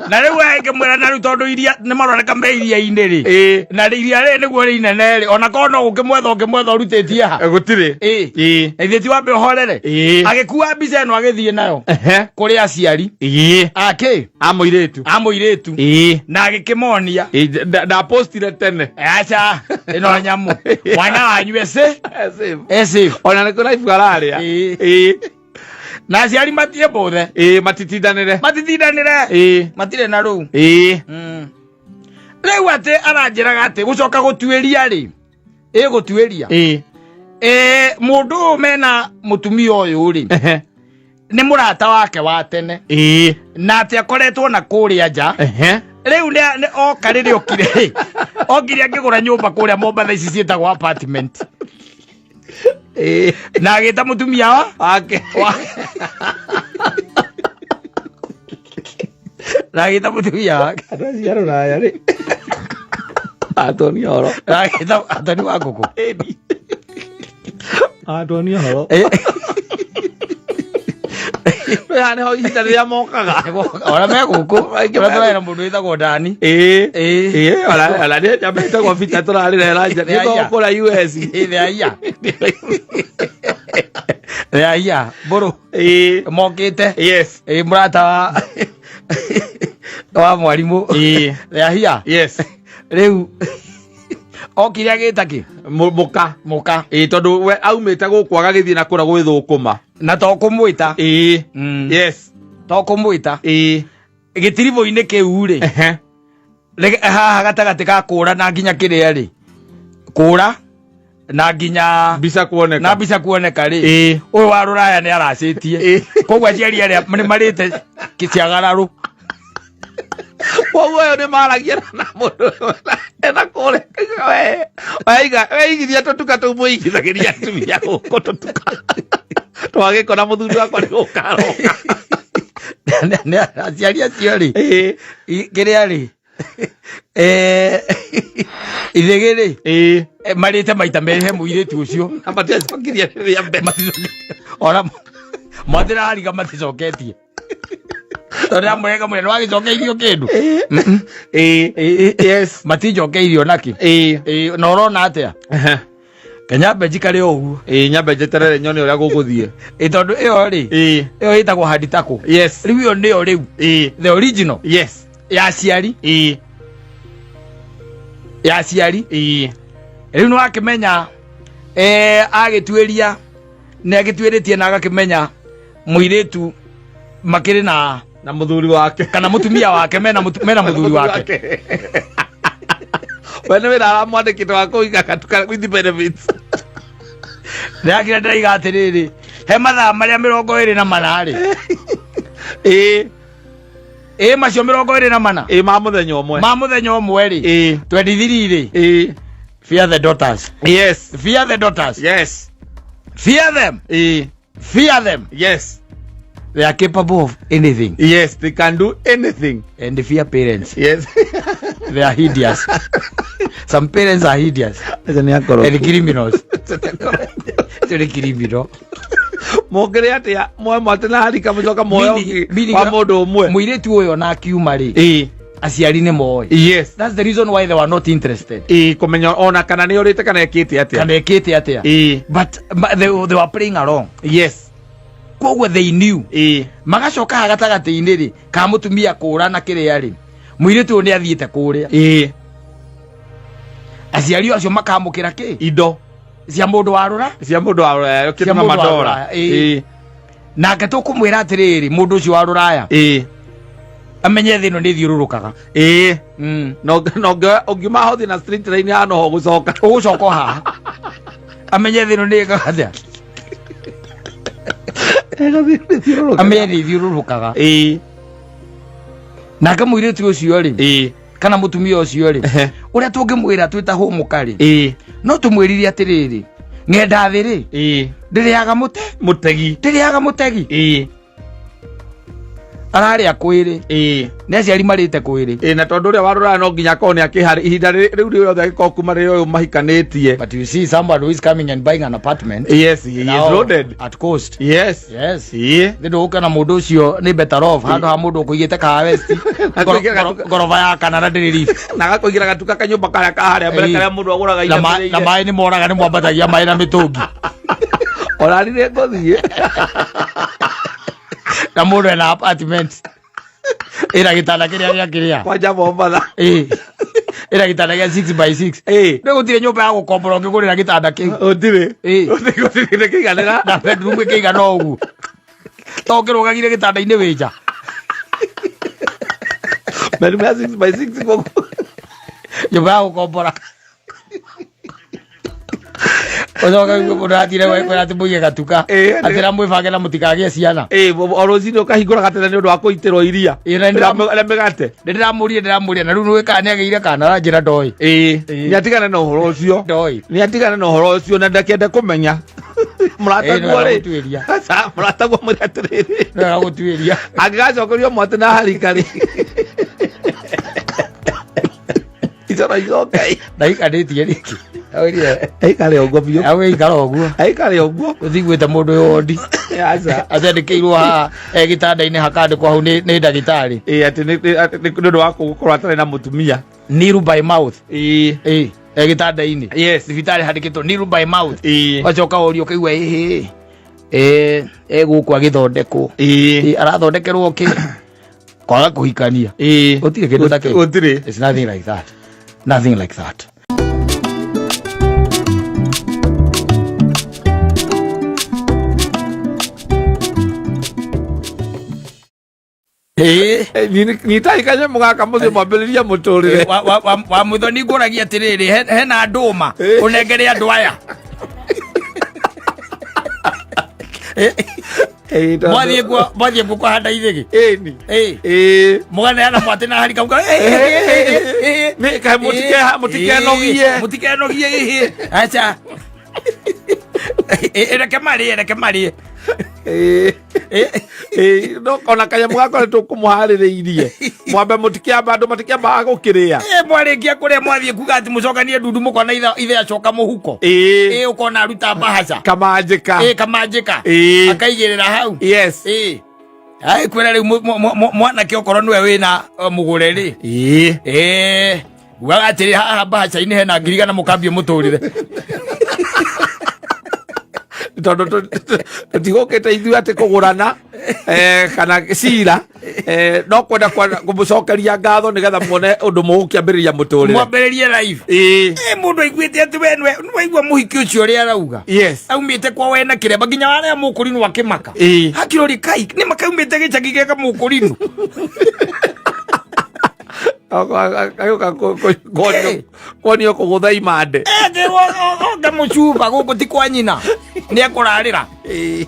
Na rĩu akĩmwĩra na rĩu tondũ iria nĩ maroneka me iria-inĩ rĩ, na iria rĩ nĩguo rĩ inene rĩ, ona korwo no gũkĩmwetha ũngĩmwetha ũrutĩtie ha. Gũtirĩ. Na ithuĩ ti wambe ũhorere. Agĩkua mbica ĩno agĩthiĩ nayo kũrĩ aciari akĩ. A mũirĩtu. A mũirĩtu. Na agĩkĩmonia. Ndapostire tene. Aca, ĩno nyamũ mwana wanyu ece ece. Ona nĩ kũraibu ararĩa. Na aciari matirĩ mbũthe. Matitindanĩre. Matitindanĩre. Matirĩ na rũu. Rĩu atĩ aranjĩraga atĩ gũcoka gũtuĩria rĩ, ĩ gũtuĩria, mũndũ ũyũ mena mũtumia ũyũ rĩ, nĩ mũrata wake wa tene na atĩ akoretwo na kũrĩa nja. Rĩu nĩ oka rĩrĩa okire, okire akĩgũra nyũmba kũrĩa Mombatha ici ciĩtagwo apartment, na agĩta mũtumia wa wake. Na agĩta mũtumia wake. Andũ acio a rũraya rĩ, atuonia ũhoro. Na agĩta Atoni wa ngũkũ. Atuonia ũhoro. Haha nĩho ihinda rĩrĩa mokaga. Ona me gũkũ ũrĩa tũrarĩ na mũndũ wĩtagwo Dani. Ĩĩ. Ĩĩ. Ĩĩ, ona nĩ njamba ĩtagwo Peter tũrarĩ na nja. Nĩ Nĩ aya. kũrĩa US. Ĩĩ, the aya. The aya, mbũrũ Ĩĩ. mokĩte. Yes. Ĩĩ, mũrata wa mwarimũ. Ĩĩ. The aya. Yes. Rĩu okire agĩta kĩ? Mũka. Mũka. Ĩĩ, tondũ we aumĩte gũkũ agagĩthiĩ na kũrĩa gwĩthũkũma. Na to kũmwĩta. Ĩĩ. Yes. To kũmwĩta. Ĩĩ. Gĩtiribũ-inĩ kĩu rĩ. Ehe. Haha gatagatĩ ka kũra na nginya kĩrĩa rĩ, kũra na nginya mbica kuoneka, na mbica kuoneka rĩ, Ĩĩ. ũyũ wa rũraya nĩ aracĩtie. Ĩĩ. Koguo aciari arĩa nĩ marĩte kĩciagararũ. Koguo ũyũ nĩ maragia na mũndũ ena kũrĩa, we weigithia tũtuka tũu mũigithagĩria atumia gũkũ tũtuka twagĩkora mũthuri wakwa nĩ gũkaroka. Aciari acio rĩ, Ĩĩ. Kĩrĩa rĩ, ithĩgĩ rĩ, Ĩĩ. Marĩte maita merĩ he mũirĩtu ũcio. Na matiacokirie rĩrĩa mbere. Ona matirariga maticoketie tondũ amwega mwena nĩ wagĩcokeirio kĩndũ. Ĩĩ. Yes. Matinjokeirio nakĩ. Ĩĩ. Ĩĩ, na ũrona atĩa kenya njikare o ũguo? Ĩĩ, nyambe njeterere nyone ũrĩa gũgũthiĩ. Ĩĩ, tondũ ĩyo rĩ, Ĩĩ. ĩyo ĩtagwo handitako. Yes. Rĩu ĩyo nĩyo rĩu Ĩĩ. the original Yes. ya aciari. Ĩĩ. Ya aciari. Ĩĩ. Rĩu nĩ wakĩmenya, agĩtuĩria nĩ agĩtuĩrĩtie na agakĩmenya mũirĩtu makĩrĩ na na mũthuri wake kana mũtumia wake, mena mũthuri wake. We nĩ wĩra aramwandĩkĩte wa kũiga gatuka with benefits. Ndĩrakira ndĩraiga atĩrĩrĩ, he mathaa marĩa 24 rĩ. Ĩĩ. Ĩ, macio 24. Ĩĩ, ma mũthenya ũmwe. Ma mũthenya ũmwe rĩ. Ĩĩ. 23 rĩ. Ĩĩ. Fear the daughters. Yes. Fear the daughters. Yes. Fear them. Ĩĩ. Fear them. Yes. They are capable of anything. Yes, they can do anything. And fear parents. Yes. They are hideous. Some parents are hideous. Acio nĩ akoroku. And criminals. Acio nĩ criminal. Mũngĩrĩ atĩa mwe mwatĩ na harika mũcoka muoyo Meaning- wa mũndũ ũmwe. Mũirĩtu ũyũ ona akiuma rĩ, Ĩĩ. aciari nĩ moĩ. Yes. That's the reason why they were not interested. Ĩĩ, kũmenya ona kana nĩ ũrĩte kana ekĩte atĩa. Kana ĩkĩte atĩa. Ĩĩ. But they were playing along. Yes. Koguo they knew. Ĩĩ. Magacoka haha gatagatĩ-inĩ rĩ, ka mũtumia kũra na kĩrĩa rĩ, mũirĩtu ũyũ nĩ athiĩte kũrĩa. Ĩĩ. Aciari acio makamũkĩra kĩ? Indo cia mũndũ wa rũra cia mũndũ wa rũraya Cia kĩndũ na mũndũ wa madora. rũraya, ĩĩ. Nake tũkũmwĩra atĩrĩrĩ, mũndũ ũcio wa rũraya Ĩĩ. amenye thĩ ĩno nĩ ĩthiũrũrũkaga. Ĩĩ. Na ũngiuma hothi na street line ya noho gũcoka. Ũgũcoka o haha, amenye thĩ ĩno nĩ ĩkaga atĩa, amenye nĩ ithiũrũrũkaga. Ĩĩ. Nake mũirĩtu ũcio rĩ, Ĩĩ. kana mũtumia ũcio rĩ, ũrĩa tũngĩmwĩra twĩ ta hũmũka rĩ, Ĩĩ. no tũmwĩrire atĩrĩrĩ, ng'enda thĩ rĩ, Ĩĩ. ndĩrĩaga mũte mũtegi. Ndĩrĩaga mũtegi. Ĩĩ. Ararĩa kwĩrĩ. Ĩĩ. Nĩ aciari marĩte kwĩrĩ. Ĩĩ, na tondũ ũrĩa wa rũraya no nginya akorwo nĩ akĩharĩ ihinda rĩu rĩothe agĩkorwo kuma rĩrĩa ũyũ mahikanĩtie. But you see someone who is coming and buying an apartment Yes, he is now loaded. at cost. Yes. Yes. Ĩĩ. Nĩ ndũgũka na mũndũ ũcio nĩ better off handũ ha mũndũ ũkũigĩte kaha west ngoroba ya kana na ndĩrĩ lift. Na agakũigĩra gatuka kanyũmba karĩa ka harĩa mbere Ĩĩ. karĩa mũndũ agũraga Na maĩ nĩ moraga, nĩ mwambatagia maĩ na mĩtũngi. Ona nĩ ngũthiĩ. Na mũndũ ena apartment ĩna gĩtanda kĩrĩa gĩa kĩrĩa kwanja Mombatha. Ĩĩ. Ĩna gĩtanda gĩa 6 by 6. Ĩĩ. Nĩ gũtirĩ nyũmba ya gũkombora ũngĩgũrĩra gĩtanda kĩu. Gũtirĩ. Ĩĩ. Gũtirĩ nĩ kĩiganĩra. Na bedroom ĩkĩigana o ũguo to ũkĩrũgagire gĩtanda-inĩ wĩ nja. Bedroom ya 6 by 6 gũkũ. Nyũmba ya gũkombora ũcoke mũndũ atire kwĩra atĩ mũige gatuka Ĩĩ. atĩ na mwĩbange na mũtikagĩe ciana. Ĩĩ, o rũcinĩ ũkahingũra gatene nĩ ũndũ wa kũitĩrwo iria. Ĩĩ, na Na mĩgate. Nĩ ndĩramũria na rĩu nĩ kana nĩ agĩire kana aranjĩra ndoĩ. Ĩĩ. Ĩĩ. Nĩ atigane na ũhoro ũcio. Ndoĩ. Nĩ atigane na ũhoro ũcio na ndakende kũmenya. Mũrataguo rĩ. Gũtuĩria. Aca, mũrataguo mwĩre atĩrĩrĩ. Nĩ wega gũtuĩria. Angĩgacokerio mwatĩ na harika rĩ. Icoro icoke. Ndaikarĩtie rĩngĩ. Aũrire. Aikare ũguo biũ. Agũikara ũguo. Aikare ũguo. Ũthiguĩte mũndũ wĩ wondi. Aca. Acandĩkĩirwo haha e gĩtanda-inĩ hakandĩkwo hau nĩ ndagĩtarĩ. Ĩĩ atĩ nĩ ũndũ wa gũkorwo atarĩ na mũtumia. Nil by mouth. Ĩĩ. Ĩĩ. E gĩtanda-inĩ. Yes. Thibitarĩ handĩkĩtwo nil by mouth. Ĩĩ. Wacoka ũrio ũkaigua ĩhĩ. Ĩĩ e gũkũ agĩthondekwo. Ĩĩ. Ĩĩ arathondekerwo kĩ? Kwaga kũhikania. Ĩĩ. Gũtirĩ kĩndũ ta kĩu. Gũtirĩ. It's nothing like that. Nothing like that. Ĩĩ. Nyitai kanyamũ gaka mũthiĩ mwambĩrĩrie mũtũrĩre. Wa muthoni ngũragia atĩrĩrĩ, hena ndũma Ĩĩ. ũnengere andũ aya. Ĩĩ, tondũ- Mwathiĩ kuo kũhanda ithĩgĩ. Ĩni. Ĩĩ. Ĩĩ. Mũganeana mwatĩ na harika mũka Nĩ, kaĩ mũtikenogie. Mũtikenogie ĩhĩ. Aca. Ĩ, reke marĩe, reke marĩe. Ĩĩ. Ĩ. Ĩĩ, no ona kanyamũ gaka nĩ tũkũmũharĩrĩirie mwambe mũtikĩamba andũ matikĩambaga gũkĩrĩa. Ĩ, mwarĩkia kũrĩa mwathiĩ kuga atĩ mũcokanie ndundu mũkona ithe acoka mũhuko. Ĩĩ. Ĩ, ũkona aruta mbahaca. Kamanjĩka. Ĩ, kamanjĩka. Ĩĩ. Akaigĩrĩra hau. Yes. Ĩ. Ai kwĩra rĩu mwanake okorwo nĩwe wĩna mũgũre rĩ. Ĩĩ. Ĩ. Ugaga atĩrĩ haha mbahaca-inĩ hena 100,000 mũkambie mũtũrĩre. Tondũ tũtigũkĩte ithuĩ atĩ kũgũrana kana cira, no kwenda kũmũcokeria ngatho nĩgetha muone ũndũ mũgũkĩambĩrĩria mũtũrĩre. Mwambĩrĩrie live. Ĩĩ. Ĩ, mũndũ aiguĩte atĩ we nĩwaigua mũhiki ũcio ũrĩa arauga. Yes. Aumĩte kwa wena kĩremba nginya warĩa mũkũrinũ akĩmaka. Ĩĩ. Hakirori kai nĩ makaumĩte gĩcagi gĩa kamũkũrinũ. Agĩũka kuonio kũgũtha imande. Akĩrwo oke mũcuba gũkũ ti kwa nyina. Nĩ ekũrarĩra. Ĩĩ.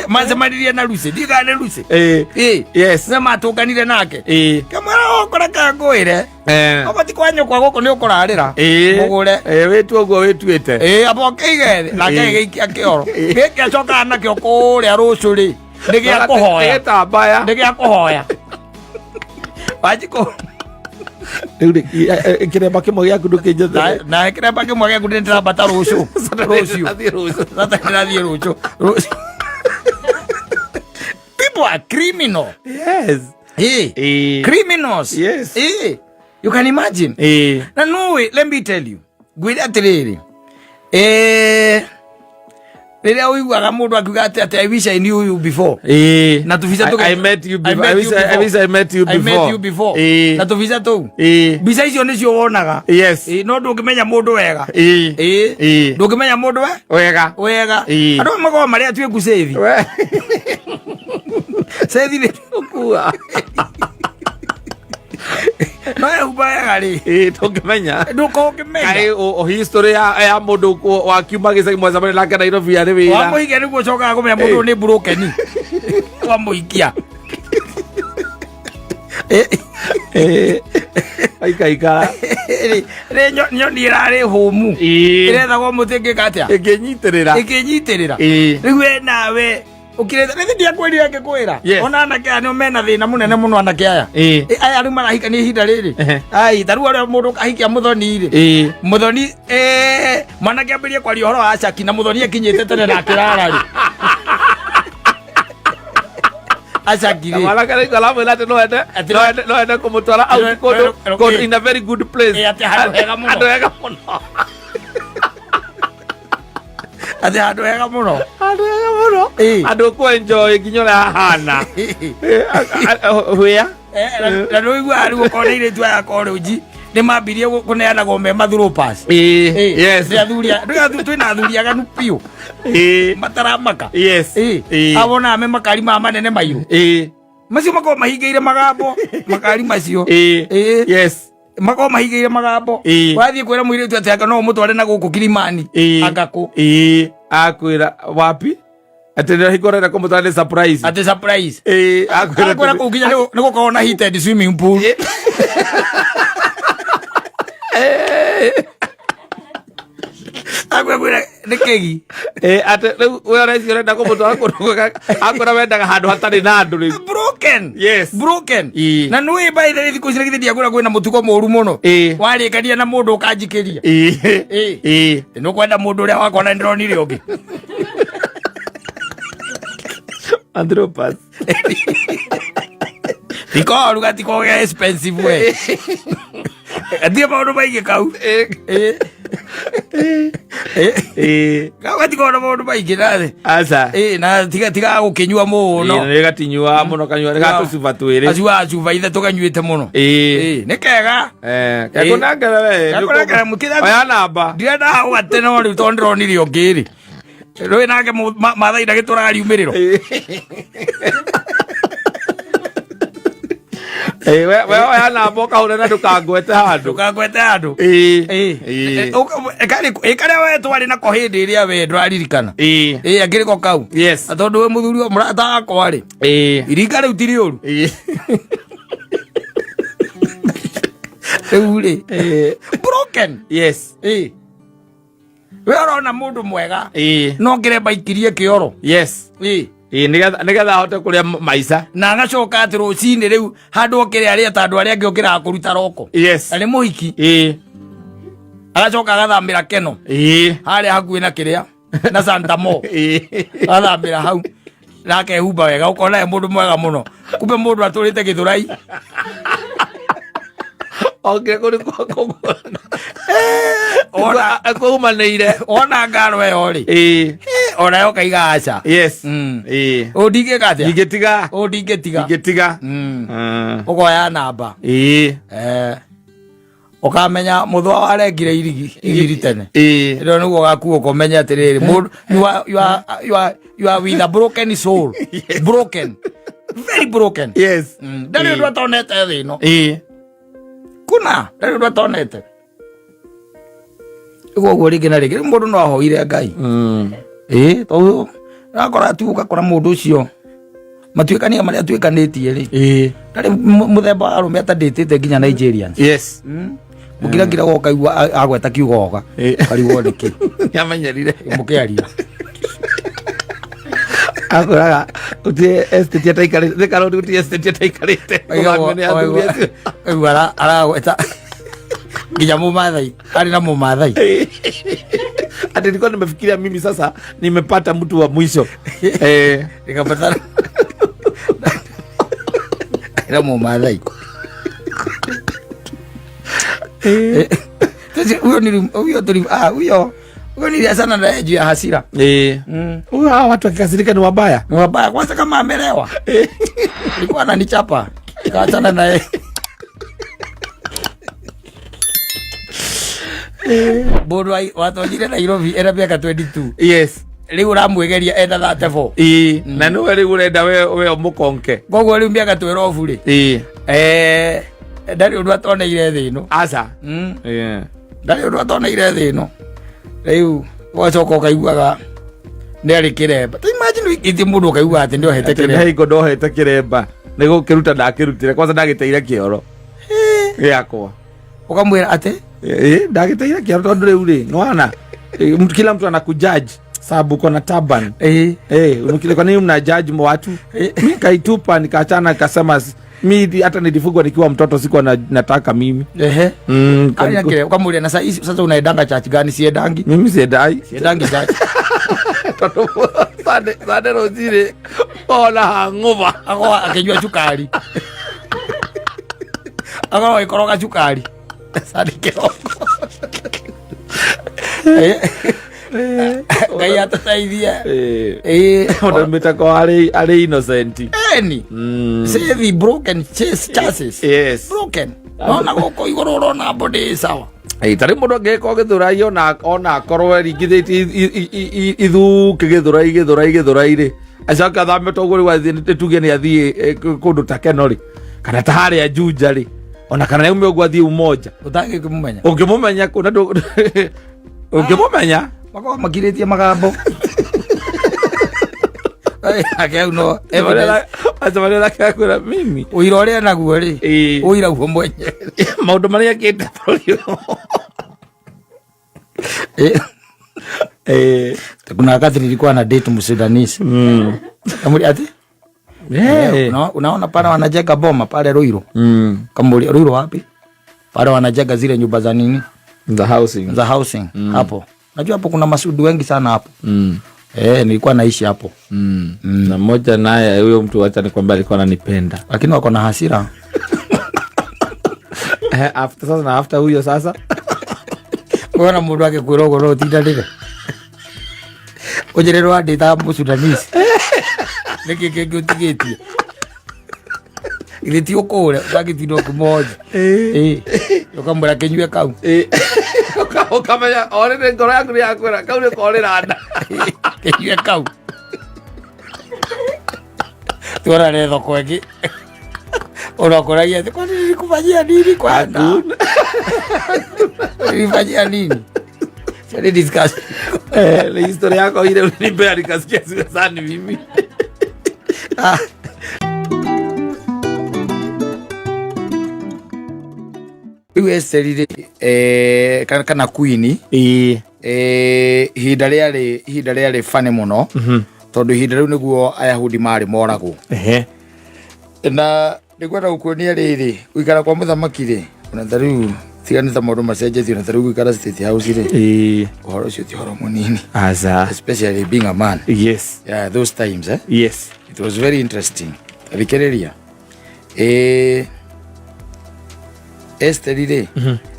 Macemanirie na Lucy. Ndiũĩ kana nĩ Lucy. Ĩĩ. Ĩĩ. Yes. Nĩ matũnganire nake. Ĩĩ. Kamwĩra okora kangũĩre. Okorwo ti kwa nyũkwa gũkũ nĩ ũkũrarĩra. Ĩĩ. Mũgũre. Ĩĩ, wĩtue ũguo wĩtuĩte. Ĩĩ, amba ũkĩige thĩ. Nake Ĩĩ. agĩgĩikia kĩoro. Ĩĩ. Gĩkĩ acokaga nakĩo kũrĩa rũciũ rĩ. Nĩ gĩa kũhoya. Gĩtambaya. Nĩ gĩa kũhoya. Wanjikũ. Rĩu rĩ, kĩremba kĩmwe gĩaku ndũkĩnjethere. Na kĩremba kĩmwe gĩaku nĩ ndĩrambata rũciũ. Rũciũ. Ndĩrathiĩ rũciũ. Sasa ndĩrathiĩ rũciũ. Rũciũ. People are criminal. Yes. Ĩĩ. Ĩĩ. Criminals. Yes. Ĩĩ. You can imagine. Ĩĩ. Na nũĩ, let me tell you. Ngwĩre atĩrĩrĩ. Rĩrĩa ũiguaga mũndũ akiuga atĩ I wish I knew you before. Ĩĩ. Na tũbica tũke- I met you I before. met you I wish I met you I met before. you before. Ĩĩ. Na tũbica tũu. Ĩĩ. Mbica icio nĩcio wonaga. Yes. Ĩĩ, no ndũngĩmenya mũndũ wega. Ĩĩ. Ĩĩ. Ĩĩ. Ndũngĩmenya mũndũ we? Wega. Wega. Ĩĩ. Andũ makoragwo marĩ atuĩku cĩthi. We. Cĩthi nĩ Ũkua. No ehumba wega rĩ. Ĩĩ, ndũngĩmenya. Ndũkorwo ũkĩmenya. Kaĩ history ya mũndũ wakiuma gĩcagi mwacemania nake Nairobi arĩ wĩra. Wamũhikia nĩguo ũcokaga kũmenya mũndũ ũyũ nĩ broken. Wamũhikia. Ĩĩ. Aikaikara. Rĩ nyoni ĩrarĩ hũmu. Ĩĩ. Ĩrethagwo mũtĩ ĩngĩka atĩa? Ĩngĩnyitĩrĩra. Ĩkĩnyitĩrĩra. Ĩĩ. Rĩu we nawe ũkĩrĩte nĩ ndiakwĩrire ngĩkwĩra. Yes. Ona anake aya nĩo mena thĩna mũnene mũno anake aya. Ĩĩ. Ĩ, aya rĩu marahikania ihinda rĩrĩ. Ehe. Ai, ta rĩu ũrĩa mũndũ ahikia mũthoni rĩ. Ĩĩ. Mũthoni mwanake ambĩrĩrie kwaria ũhoro wa caki na mũthoni akinyĩte tene na akĩrara rĩ. Acaki rĩ. Mwanake rĩu aramwĩra atĩ Atĩ no ende kũmũtwara out kũndũ in a very good place. Ĩ, atĩ handũ hega mũno. Handũ hega mũno. Atĩ handũ hega mũno. Handũ hega mũno. Ĩ. Andũ kũ enjoy nginya ũrĩa hahana. Where? Na nĩ ũiguaga rĩu ũkona airĩtu aya college nĩ mambirie kũneanagwo me mathuropas. Ĩ. Yes. Nĩ athuri twĩna athuri aganu biũ. Ĩ. Mataramaka. Yes. Ĩ. Ĩ. Abonaga me makari maya manene mairũ. Ĩ. Macio makoragwo mahingĩire magambo. Makari macio. Ĩ. Ĩ. Yes. Makoragwo mahingĩire magambo. Ĩ. Wathiĩ kwĩra mũirĩtu atĩ anga no ũmũtware na gũkũ Kilimani. Ĩ. Anga kũ. Ĩ. Akwĩra wapi? Atĩ nĩ hingo ũrenda kũmũtwara nĩ surprise. Atĩ surprise. Ĩ, akwĩra Akwĩra kũu nginya nĩ gũkoragwo na heated swimming pool. Akwĩra Ngwĩra nĩ kĩgi. Eh, atĩ rĩu we ũreci ũrenda kũmũtwara kũndũ kwega akwĩra wendaga handũ hatarĩ na andũ rĩu. Broken. Yes. Broken. Ĩĩ. Na nĩ by the way thikũ ici githĩ ndiakwĩra kwĩna mũtugo mũru mũno. Ĩĩ. Warĩkania na mũndũ ũkanjikĩria. Ĩĩ. Ĩĩ. Ĩĩ. Nĩ ũkwenda mũndũ ũrĩa wakwa na ndĩronire ũngĩ. Anthropus. Tikoru gatikoge expensive we. Gatirĩ maũndũ maingĩ kau. Ĩĩ. Ĩĩ. Ĩĩ. Kau gatikoragwo na maũndũ maingĩ na Aca. ĩĩ na tiga tiga gũkĩnyua mũno. Ĩĩ, nĩ gatinyua mũno kanyua nĩ gatũcuba twĩrĩ. Acuaga cuba ithatũ kanyuĩte mũno. Ĩĩ. Ĩĩ, nĩ kega. Eh, kekũnengere we. Kekũnengere mũkĩra- Oya namba. Ndirenda hau atĩ no rĩu tondũ ndĩronire ũngĩ rĩ. Rũĩ nake Maathai ndagĩtũraga riumĩrĩro. Ĩĩ, we oya namba ũkahũre na ndũkangwete handũ. Ndũkangwete handũ. Ĩĩ. Ĩĩ. Ĩĩ. Ĩ karĩa we twarĩ nako hĩndĩ ĩrĩa we ndũraririkana. Ĩĩ. Ĩĩ akĩrĩ ko kau. Yes. Na tondũ we mũthuri wa mũrata wakwa rĩ. Ĩĩ. Iringa rĩu ti rĩũru. Ĩĩ. Rĩu rĩ. Ĩĩ. Broken. Yes. Ĩĩ. We ũrona mũndũ mwega. Ĩĩ. No ngĩremba ikirie kĩoro. Yes. Ĩĩ. Ĩĩ, nĩgetha ahote kũrĩa maica. Na agacoka atĩ rũcinĩ rĩu handũ okĩre arĩa ta andũ arĩa angĩ okĩraga kũruta roko. Yes. Na nĩ mũhiki. Ĩĩ. Agacoka agathambĩra keno. Ĩĩ. Harĩa hakuhĩ na kĩrĩa. Na Santa Mo. Ĩĩ. Agathambĩra hau. Na akehumba wega ũkona e mũndũ mwega mũno. Kumbe mũndũ atũrĩte gĩthũrai. Okire kũrĩ Ona kwaumanĩire. Ona ngaro ĩyo rĩ. Ĩĩ. Ona yo kaiga aca. Yes. Ĩĩ. Ĩĩ. Ũndingĩka atĩa? Ingĩtiga. Ũndingĩtiga. Ingĩtiga. Ũkoya namba. Ĩĩ. Eh. Ũkamenya mũthwa warengire irigi igiri tene. Ĩĩ. Rĩo nĩguo ũgakuo ũkamenya atĩrĩrĩ mũndũ you are with a broken soul. Broken. Very broken. Yes. Ndarĩ ũndũ atonete thĩ ĩno. Ĩĩ. Kuna ndarĩ ũndũ atonete. Koguo rĩngĩ na rĩngĩ rĩu mũndũ no ahoire Ngai. Ĩĩ tondũ ũrakora tu ũgakora mũndũ ũcio matuĩkania marĩa atuĩkanĩtie rĩ Ĩĩ. ndarĩ mũthemba wa arũme atandĩtĩte nginya Nigerians. Yes. Mũkiragira ũkaigua agweta kiugo oga Ĩĩ. karigwo nĩkĩ Nĩamenyerire. mũkĩaria. Akwĩraga gũtirĩ estate ataikarĩte. Thika Road gũtirĩ estate ataikarĩte. Kũthamio nĩ athuri acio. Aigua aragweta nginya mũmathai arĩ na mũmathai. Ati nilikuwa nimefikiria mimi sasa nimepata mtu wa mwisho. Eh. Nikapata na mũmathai. Sasa huyo nili huyo tuli ah huyo huyo niliachana naye juu ya hasira. Eh. Huyo hawa watu wakikasirika ni wabaya. Ni wabaya kwanza kama amelewa. Alikuwa ananichapa. Nikaachana naye. Mũndũ watonyire Nairobi ena mĩaka 22. Yes. Rĩu ũramwĩgeria ena 34. Ĩĩ. Na nĩwe rĩu ũrenda we ũmũkonke. Koguo rĩu mĩaka 12 rĩ. Ĩĩ. Eh, ndarĩ ũndũ atoneire thĩ ĩno. Aca. Ĩĩ. Ndarĩ ũndũ atoneire thĩ ĩno. Rĩu ũgacoka ũkaiguaga nĩ arĩ kĩremba. Ta imagine wĩkĩtie mũndũ ũkaigua atĩ nĩ ohete Atĩ nĩ kĩremba. hingo ndohete kĩremba. Nĩ gũkĩruta ndakĩrutire kwanza ndagĩteire kĩoro gĩakwa. Ũkamwĩra atĩ Eh, ndagĩteire kĩoro tondũ rĩu rĩ nĩwana kila mtu anakujudge sababu uko na turban. eh Eh, kwa nini mna judge watu? Mi nikaitupa nikaachana nikasema mi hata nilifugwa nikiwa mtoto sikuwa nataka mimi. Ehe. Arĩ na kĩremba ũkamũria na sasa unaendanga church gani? Siendangi. Mimi siendai. Siendangi church. Tondũ Sunday rũcinĩ ona hangover. Akorwo akĩnyua cukari. Akorwo agĩkoroga cukari. Sunday kĩroko. Ngai atũteithie. Eh. Tondũ mĩtako arĩ innocent. Eni. Say the broken chassis. Yes. Broken. Nona gũkũ igũrũ ũrona body sawa. Ĩ, ta rĩu mũndũ angĩgĩkorwo gĩthũrai ona akorwo ringithĩtie ithuke gĩthũrai gĩthũrai gĩthũrai rĩ acoke athame toguo rĩu athiĩ nĩtuge nĩ athiĩ kũndũ ta Keno rĩ kana ta harĩa Juja rĩ ona kana aume ũguo athiĩ Umoja Ũtangĩkĩmũmenya. Ũngĩmũmenya kũ na ũngĩmũmenya Makorwo makirĩtie magambo. Ake hau no evidence. Acemania nake akwĩra mimi Ũira ũrĩa naguo rĩ. Ĩĩ. Ũira guo mwenyewe. Maũndũ marĩa ekĩte bũrũri ũyũ. Kuna wakati nilikuwa na date Msudanese. Kamuri ati? Unaona pale wanajenga boma pale Ruiru. Kamuri Ruiru wapi? Pale wanajenga zile nyumba za nini? The housing. Za housing hapo. Najua hapo kuna Masudi wengi sana hapo. Nilikuwa naishi hapo. Na mmoja naye huyo mtu wacha nikwambia alikuwa ananipenda. Lakini wako na hasira. After sasa na after huyo sasa. Kuona mundu akikwira uguo no utindanire. Unjire rwa ndĩta Mũsudanese. Nĩkĩ kĩngĩ ũtigĩtie? Githĩ ti ũkũũre ũgagĩtinda ũkĩmũhoji. Ũkamwĩra kĩnyue kau. Ukamenya orĩrĩ ngoro yaku nĩ yakwĩra kau nĩ korĩra nda. Kĩnyue kau. Tuonane thoko ĩngĩ. Unakoragia atĩ kwani nilikufanyia nini kwanza? Nilikufanyia nini? Sasa discuss. Ni historia yako ile ulinipea nikasikia siwezani mimi. Rĩu Esther rĩ, kana Queen, ihinda rĩarĩ funny mũno tondũ ihinda rĩu nĩguo Ayahudi marĩ moragwo. Na nĩngwenda gũkuonia rĩrĩ, gũikara kwa mũthamaki rĩ, ona ta rĩu tiga nĩ ta maũndũ macenjetie, ona ta rĩu gũikara State House rĩ, ũhoro ũcio ti ũhoro mũnini. Aza. Especially being a man. Yeah, those times, eh? It was very interesting. Thikĩrĩria. Esther rĩ,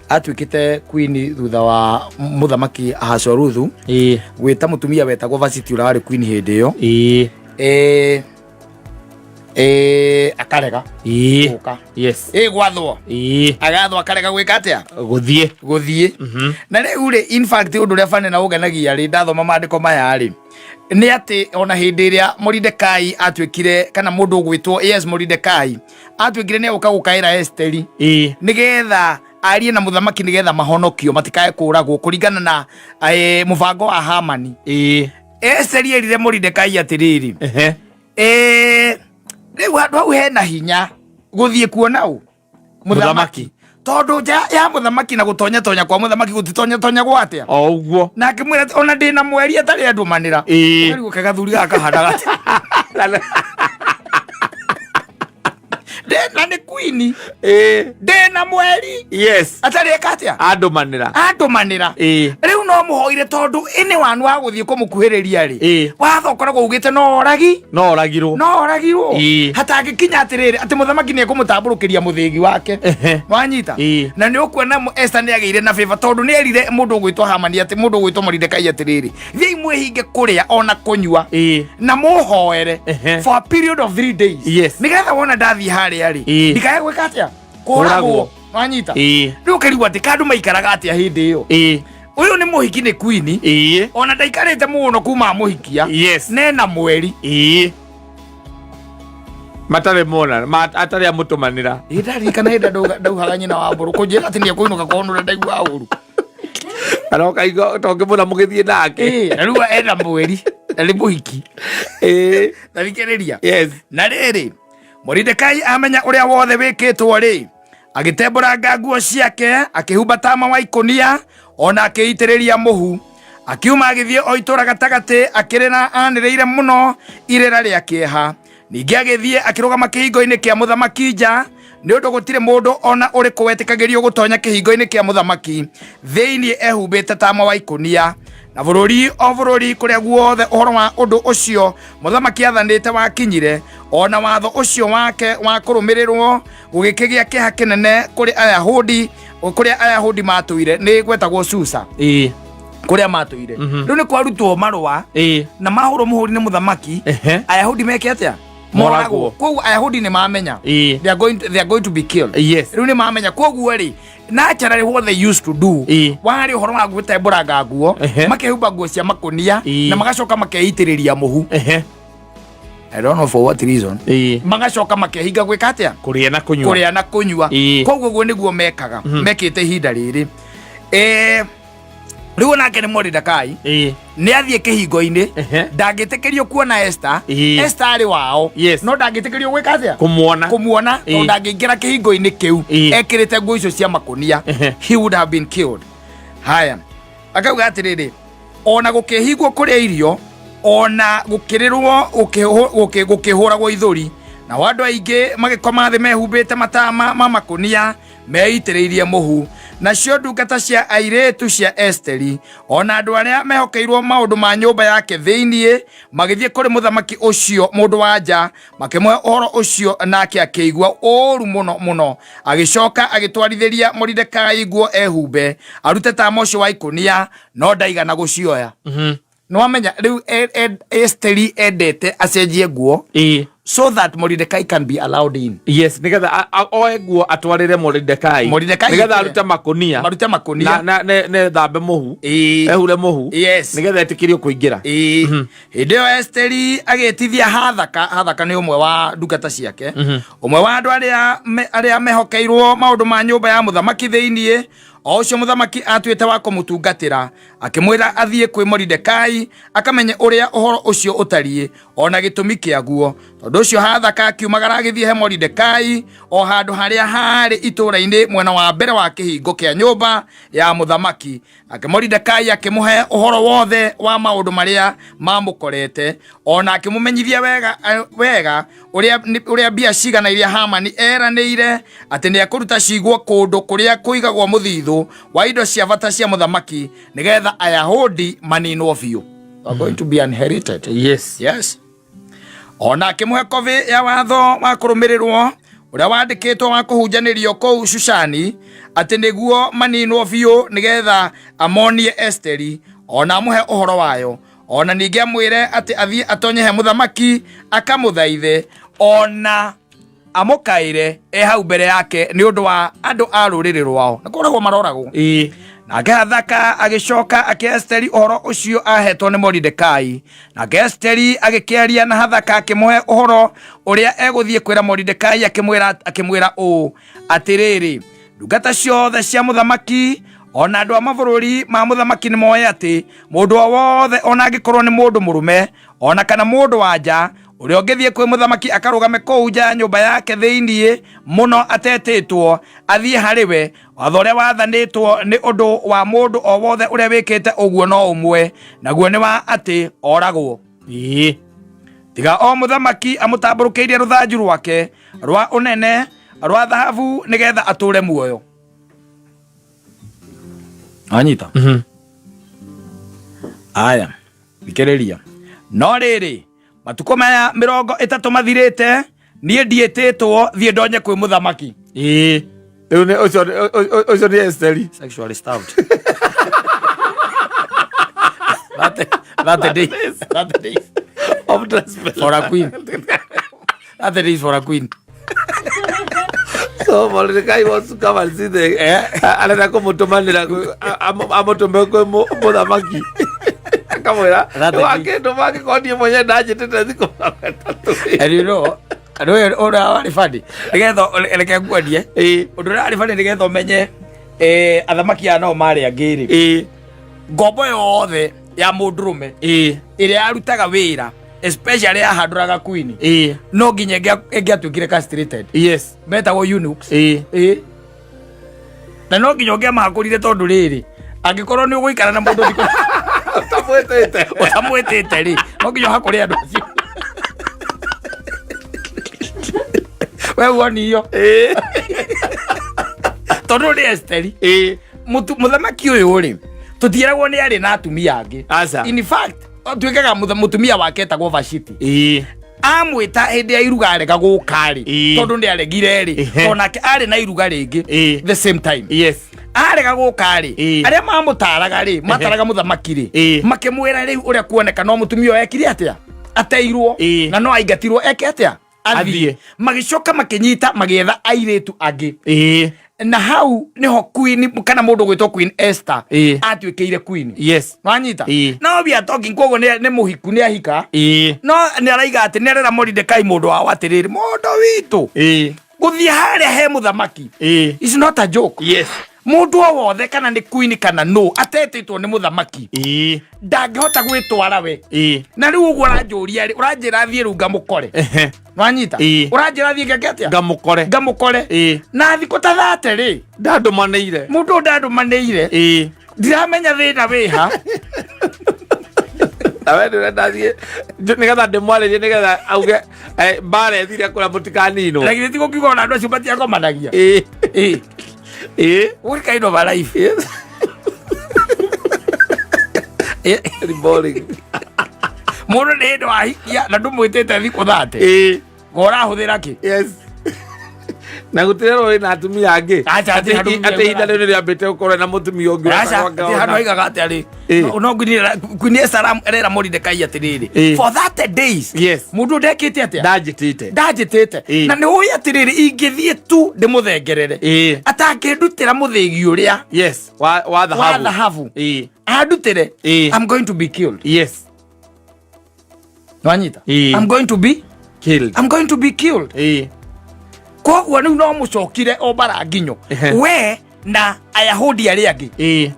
atuĩkĩte queen thutha wa mũthamaki Ahasueruthu gwĩta mũtumia wetagwo Vashti ũrĩa warĩ queen hĩndĩ ĩyo. Akarega gũka. Gwathwo. Agathwo akarega gwĩka atĩa? Gũthiĩ. Gũthiĩ. Na rĩu rĩ, in fact ũndũ ũrĩa bane na ũgenagia rĩ, ndathoma maandĩko maya rĩ, nĩ atĩ ona hĩndĩ ĩrĩa Moridekai atuĩkire, kana mũndũ ũgwĩtwo, yes, Moridekai atuĩkire nĩ egũka gũkaĩra Esteri nĩgetha arie na mũthamaki nĩgetha mahonokio matikae kũragwo kũringana na mũbango wa Hamani. Esteri erire Moridekai atĩrĩrĩ, rĩu handũ hau hena hinya gũthiĩ kuona ũ? Mũthamaki. Tondũ nja ya mũthamaki na gũtonya tonya kwa mũthamaki gũtitonya tonyagwo atĩa? O ũguo. Na akĩmwĩra atĩ ona ndĩna mweri atarĩ andũmanĩra. Ũkarigwo kaĩ gathuri gaka kahanaga atĩa? Ndĩna nĩ queen. Ndĩna mweri. Atarĩ eka atĩa? Andũmanĩra. Andũmanĩra. Rĩu no mũhoire tondũ anyone wa gũthiĩ kũmũkuhĩrĩria rĩ, watho ũkoragwo ugĩte no oragi. No oragirwo. No oragirwo. Hatangĩkinya atĩrĩrĩ atĩ mũthamaki nĩ ekũmũtambũrũkĩria mũthĩgi wake. Wanyita? Na nĩ ũkuona Esther nĩ agĩire na favor tondũ nĩ erire mũndũ ũgwĩtwo Hamani atĩ mũndũ ũgwĩtwo Moridekai atĩrĩrĩ, thiĩi mwĩhinge kũrĩa ona kũnyua na mũhoere for a period of 3 days. Nĩgetha wona ndathiĩ harĩa rĩ, ndikae gwĩka atĩa? Kũragwo. Kũragwo. Wanyita? Rĩu ũkĩrigwo atĩ kandũ maikaraga atĩa hĩndĩ ĩyo. Ũyũ nĩ mũhiki nĩ queen. Ona ndaikarĩte mũno kuma amũhikia. Nena mweri. Matarĩ mona, atarĩ amũtũmanĩra. Ndarikana hĩndĩ ndauhaga nyina wa mbũrũ kũnjĩra atĩ nĩekũinũka kwao nũrĩa ndaigua ũru. Kana ũkaigua tongĩmũna mũgĩthiĩ nake. Na rĩu ena mweri na nĩ mũhiki. Thikĩrĩria. Na rĩrĩ, Moridekai amenya ũrĩa wothe wĩkĩtwo rĩ, agĩtembũranga nguo ciake, akĩhumba tama wa ikũnia, ona akĩitĩrĩria mũhu. Akiuma agĩthiĩ o itũũra gatagatĩ, akĩrĩra anĩrĩire mũno irĩra rĩa kĩeha. Ningĩ agĩthiĩ akĩrũgama kĩhingo-inĩ kĩa mũthamaki nja, nĩ ũndũ gũtirĩ mũndũ ona ũrĩkũ wetĩkagĩrio gũtonya kĩhingo-inĩ kĩa mũthamaki thĩinĩ ehumbĩte tama wa ikũnia. Na bũrũri o bũrũri kũrĩa guothe ũhoro wa ũndũ ũcio mũthamaki aathanĩte wakinyire, ona watho ũcio wake wa kũrũmĩrĩrwo, gũgĩkĩgĩa kĩeha kĩnene kũrĩ Ayahudi, kũrĩa Ayahudi matũire, nĩ gwetagwo Susa. Kũrĩa matũire. Rĩu nĩ kwarutwo marũa na mahũrwo mũhũri nĩ mũthamaki. Ayahudi meke atĩa? Moragwo. Moragwo. Koguo Ayahudi nĩ mamenya. They are going to be killed. Rĩu nĩ mamenya. Koguo rĩ, naturally what they used to do warĩ ũhoro wa gwĩtembũranga nguo, makehumba nguo cia makũnia na magacoka makeitĩrĩria mũhu. I don't know for what reason. Magacoka makehinga gwĩka atĩa? Kũrĩa na kũnyua. Kũrĩa na kũnyua. Koguo ũguo nĩguo mekaga. Mekĩte ihinda rĩrĩ. Rĩu onake nĩ Moridekai nĩ athiĩ kĩhingo-inĩ, ndangĩtĩkĩrio kuona Esther. Esther arĩ wao. No ndangĩtĩkĩrio gwĩka atĩa? Kũmuona. Kũmuona, tondũ ndangĩingĩra kĩhingo-inĩ kĩu ekĩrĩte nguo icio cia makũnia. He would have been killed. Haya, akauga atĩrĩrĩ, Ona gũkĩhingwo kũrĩa irio, ona gũkĩrĩrwo, gũkĩhũragwo ithũri, nao andũ aingĩ magĩkoma thĩ mehumbĩte matama ma makũnia meitĩrĩirie mũhu. Nacio ndungata cia airĩtu cia Esteri ona andũ arĩa mehokeirwo maũndũ ma nyũmba yake thĩinĩ magĩthiĩ kũrĩ mũthamaki ũcio mũndũ wa nja, makĩmũhe ũhoro ũcio, nake akĩigua ũũru mũno mũno. Agĩcoka agĩtwarithĩria Moridekai nguo ehumbe arute tama ũcio wa ikũnia, no ndaigana gũcioya. Nĩwamenya rĩu Esteri endete acenjie nguo so that Mordecai can be allowed in. Yes, nigetha oe nguo atwarĩre Moridekai. Mordecai nigetha ekĩre. Arute makunia. Marute makunia. Na ne thambe mũhu. Ehure mũhu. Nigetha etĩkĩrio kũingĩra. Ĩĩ. Hĩndĩ ĩyo Esteri agĩtithia Hathaka. Hathaka nĩ ũmwe wa ndungata ciake, ũmwe wa andũ arĩa mehokeirwo maũndũ ma nyũmba ya mũthamaki thĩiniĩ, o ũcio mũthamaki atuĩte wa kũmũtungatĩra, akĩmwĩra athiĩ kwĩ Moridekai akamenye ũrĩa ũhoro ũcio ũtariĩ ona gĩtũmi kĩaguo. Tondũ ũcio Hathaka akiumagara agĩthiĩ he Moridekai o handũ harĩa haarĩ itũũra-inĩ mwena wa mbere wa kĩhingo kĩa nyũmba ya mũthamaki. Nake Moridekai akĩmũhe ũhoro wothe wa maũndũ marĩa mamũkorete, ona akĩmũmenyithia wega, wega ũrĩa mbia cigana iria Hamani eranĩire atĩ nĩ ekũruta cigwo kũndũ kũrĩa kũigagwo mũthithũ wa indo cia bata cia mũthamaki, nĩgetha Ayahudi maninwo biũ. They are going to be inherited. Yes. Ona akĩmũhe kobi ya watho wa kũrũmĩrĩrwo ũrĩa wandĩkĩtwo wa kũhunjanĩrio kũu Shushani, atĩ nĩguo maninwo biũ, nĩgetha amonie Esteri ona amũhe ũhoro wayo, ona ningĩ amwĩre atĩ athiĩ atonye he mũthamaki akamũthaithe ona amũkaĩre e hau mbere yake nĩ ũndũ wa andũ a rũrĩrĩ rwao na kũragwo maroragwo. Nake Hathaka agĩcoka akĩhe Esteri ũhoro ũcio ahetwo nĩ Moridekai. Nake Esteri agĩkĩaria na Hathaka, akĩmũhe ũhoro ũrĩa egũthiĩ kwĩra Moridekai, akĩmwĩra ũũ: Atĩrĩrĩ, ndungata ciothe cia mũthamaki ona andũ a mabũrũri ma mũthamaki nĩ moĩ atĩ mũndũ o wothe, ona angĩkorwo nĩ mũndũ mũrũme ona kana mũndũ wa nja, ũrĩa ũngĩthiĩ kwĩ mũthamaki akarũgame kũu nja ya nyũmba yake thĩiniĩ mũno atetĩtwo athiĩ harĩ we, watho ũrĩa wathanĩtwo nĩ ũndũ wa mũndũ o wothe ũrĩa wĩkĩte ũguo no ũmwe, naguo nĩ wa atĩ oragwo. Tiga o mũthamaki amũtambũrũkĩirie rũthanju rwake rwa ũnene rwa thahabu nĩgetha atũre muoyo. Anyita. Aya, thikĩrĩria. No rĩrĩ, matukũ maya 30 mathirĩte, niĩ ndiĩtĩtwo thiĩ ndonye kwĩ mũthamaki. Rĩu nĩ ũcio nĩ Esteri. Sexually starved. That day, that day of dress. For a queen. That day for a queen. So Mordecai wants to come and see the arenda kũmũtũmanĩra amũtũme kwĩ mũthamaki, akamwĩra wakĩndũma angĩkorwo niĩ mwenyewe ndanjĩtĩte thikũ 30. And you know, andũ ũyũ ũrĩa warĩ bandi nĩgetha reke nguonie ũndũ ũrĩa warĩ bandi, nĩgetha ũmenye athamaki aya nao marĩ angĩ rĩ, ngombo yothe ya mũndũrũme ĩrĩa yarutaga wĩra, especially yahandũraga queen, no nginya ĩngĩatuĩkire castrated. Metagwo eunuchs. Na no nginya ũngĩamahakũrire, tondũ rĩrĩ, angĩkorwo nĩ ũgũikara na mũndũ thikũ ũtamwĩtĩte, ũtamwĩtĩte rĩ, no nginya ũhakũre andũ acio. We wonio tondũ nĩ Esteri. Mũthamaki ũyũ rĩ, tũtiĩragwo nĩ arĩ na atumia angĩ. Aca. In fact, tuĩkaga mũtumia wake etagwo Vashiti. Amwĩta hĩndĩ ya iruga arega gũka rĩ, tondũ nĩ aregire rĩ, tondũ nake arĩ na iruga rĩngĩ the same time, arega gũka rĩ, arĩa mamũtaraga rĩ, mataraga mũthamaki rĩ, makĩmwĩra rĩu ũrĩa kuoneka no mũtumia ũyũ ekire atĩa, ateirwo, na no aingatirwo eke atĩa, athiĩ. Athiĩ. Magĩcoka makĩnyita magĩetha airĩtu angĩ, na hau niho queen kana mũndũ gwĩtwo Queen Esther atuĩkĩire queen. Wanyita? No we are talking koguo nĩ mũhiku, nĩ ahika, no nĩ araiga atĩ nĩ arera Moridekai mũndũ wao atĩrĩrĩ, mũndũ witũ, gũthiĩ harĩa he mũthamaki is not a joke. Mũndũ o wothe, kana nĩ queen kana no atetĩtwo nĩ mũthamaki, ndangĩhota gwĩtwara we. Na rĩu ũguo ũranjũria rĩ, ũranjĩra thiĩ rĩu ngamũkore? Wanyita? Ũranjĩra thiĩ ngeke atĩa? Ngamũkore. Ngamũkore. Na thikũ ta 30 rĩ, ndandũmanĩire. Mũndũ ũyũ ndandũmanĩire. Ndiramenya thĩna wĩha. Na we ndũrenda thiĩ nĩgetha ndĩmwarĩrie nĩgetha auge mbara ĩthire kũrĩa mũtikaninwo. Na githĩ ti gũkiuga ona andũ acio matiakomanagia? Ĩĩ. Ĩĩ. Ĩĩ. What kind of a life? Yes. Very boring. Mũndũ nĩ hĩndĩ wahikia na ndũmwĩtĩte thikũ 30. Ĩĩ. Ũrahũthĩra kĩ? Yes. Na gũtirĩ rĩ na atumia angĩ. Acha, Atĩ hatirĩ handũ atĩ ihinda rĩu nĩ rĩambĩte gũkorwo na mũtumia ũngĩ Aca, ũtagwo hatirĩ handũ ngaona. aigaga atĩ Ĩĩ. arĩ no Queen Esther arera Mordecai atĩrĩrĩ, Ĩĩ. for 30 days Yes. mũndũ ndekĩte atĩa? Ndanjĩtĩte. Ndanjĩtĩte. Ĩĩ. Na nĩ ũĩ atĩrĩrĩ, ingĩthiĩ tu ndĩmũthengerere, Ĩĩ. atangĩndutĩra mũthĩgi ũrĩa Yes. Wa thahabu. Wa thahabu. Ĩĩ. Andutĩre, Ĩĩ. I'm going to be killed. Yes. Nwanyita? Ĩĩ. I'm going to be Killed. I'm going to be killed. Ĩĩ. Koguo rĩu no mũcokire o mbara nginyo. Ehe. We na Ayahudi arĩa angĩ, Ĩĩ.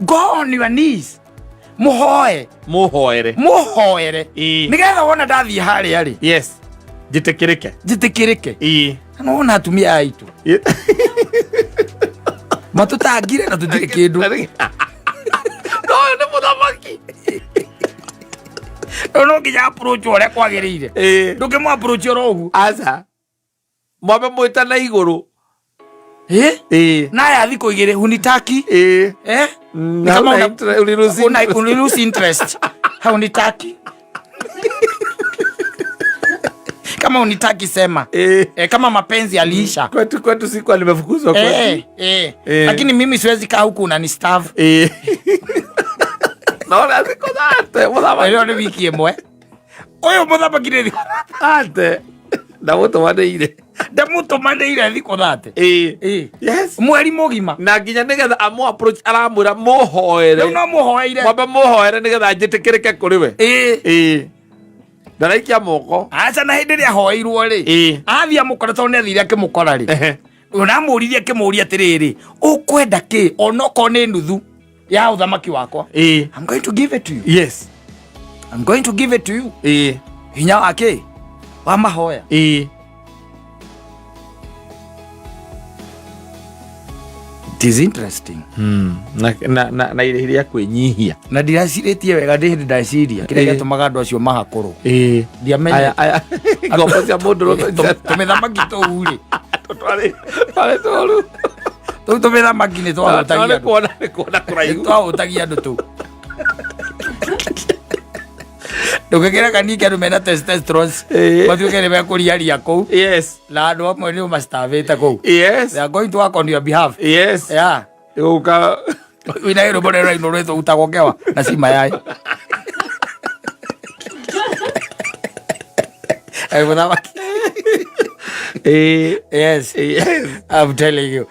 go on your knees, mũhoe. Mũhoere. Mũhoere. Ĩĩ. Nĩgetha wona ndathiĩ harĩa rĩ, Yes. Njĩtĩkĩrĩke. Njĩtĩkĩrĩke. Ĩĩ. Na wona atumia aya aitũ Ĩĩ. matũtangire na tũtirĩ kĩndũ. No ũyũ nĩ mũthamaki. Rĩu no nginya approach ũrĩa kwagĩrĩire. Ĩĩ. Ndũngĩmũ approach oro ũguo. Aca. Mwambe mwĩta na igũrũ. Ĩ? Ĩĩ. Na aya thikũ igĩrĩ hunitaki. Ĩĩ. Eh? Mm, Ni kama hauna ulilose interest. Ulilose interest. Haunitaki. Kama unitaki sema. Ĩĩ. Eh, kama mapenzi yaliisha. Kwetu sikuwa nimefukuzwa kwetu. Eh, eh. Eh. Lakini mimi siwezi kaa huku unanistaff. Ĩĩ. Naona thikũ 30 mũthamaki. Ĩyo nĩ wiki ĩmwe. Ũyũ mũthamaki nĩ thikũ 30. Ndamũtũmanĩire. Ndamũtũmanĩire thikũ 30. Ĩĩ. Ĩĩ. Yes. Mweri mũgima. Na nginya nĩgetha amũ approach aramwĩra mũhoere. Rĩu no mũhoeire. Mwambe mũhoere nĩgetha njĩtĩkĩrĩke kũrĩ we. Ĩĩ. Ĩĩ. Ndaraikia moko. Aca, na hĩndĩ ĩrĩa ahoeirwo rĩ, Ĩĩ. athiĩ amũkora, tondũ nĩ athire akĩmũkora rĩ, Ehe. ũramũririe akĩmũria atĩrĩrĩ, ũkwenda kĩ onokorwo nĩ nuthu ya ũthamaki wakwa? Ĩĩ. I'm going to give it to you. Yes. I'm going to give it to you. Ĩĩ. Hinya wa kĩ? Wa mahoya. Ĩĩ. It is interesting. Na irĩhi rĩa kwĩnyihia. Na ndiracirĩtie wega, ndĩ hĩndĩ ndaciria kĩrĩa Ĩĩ. gĩatũmaga andũ acio mahakũrwo. Ĩĩ. Ndiamenye. Aya aya ngombo cia mũndũ rũme. Tũmĩthamaki tũu rĩ, Twarĩ twarĩ tũru. tũu tũmĩthamaki nĩ twahũtagia Nĩ andũ. kuona nĩ kuona Nĩ kũraihu. twahũtagia andũ tũu. Ndũngĩkĩreka ningĩ andũ mena testosterone Ĩĩ. matuĩke nĩ mekũriaria kũu. Yes. Na andũ amwe nĩ ũmastavĩte kũu. Yes. They are going to work on your behalf. Yes. Yeah. Gũka. Wĩna rwĩmbo rũrĩa rũrainwo rwĩtwo utagwo ngewa na ci mayai. Eh, mũthamaki. Ĩĩ. Yes. Yes. I'm telling you.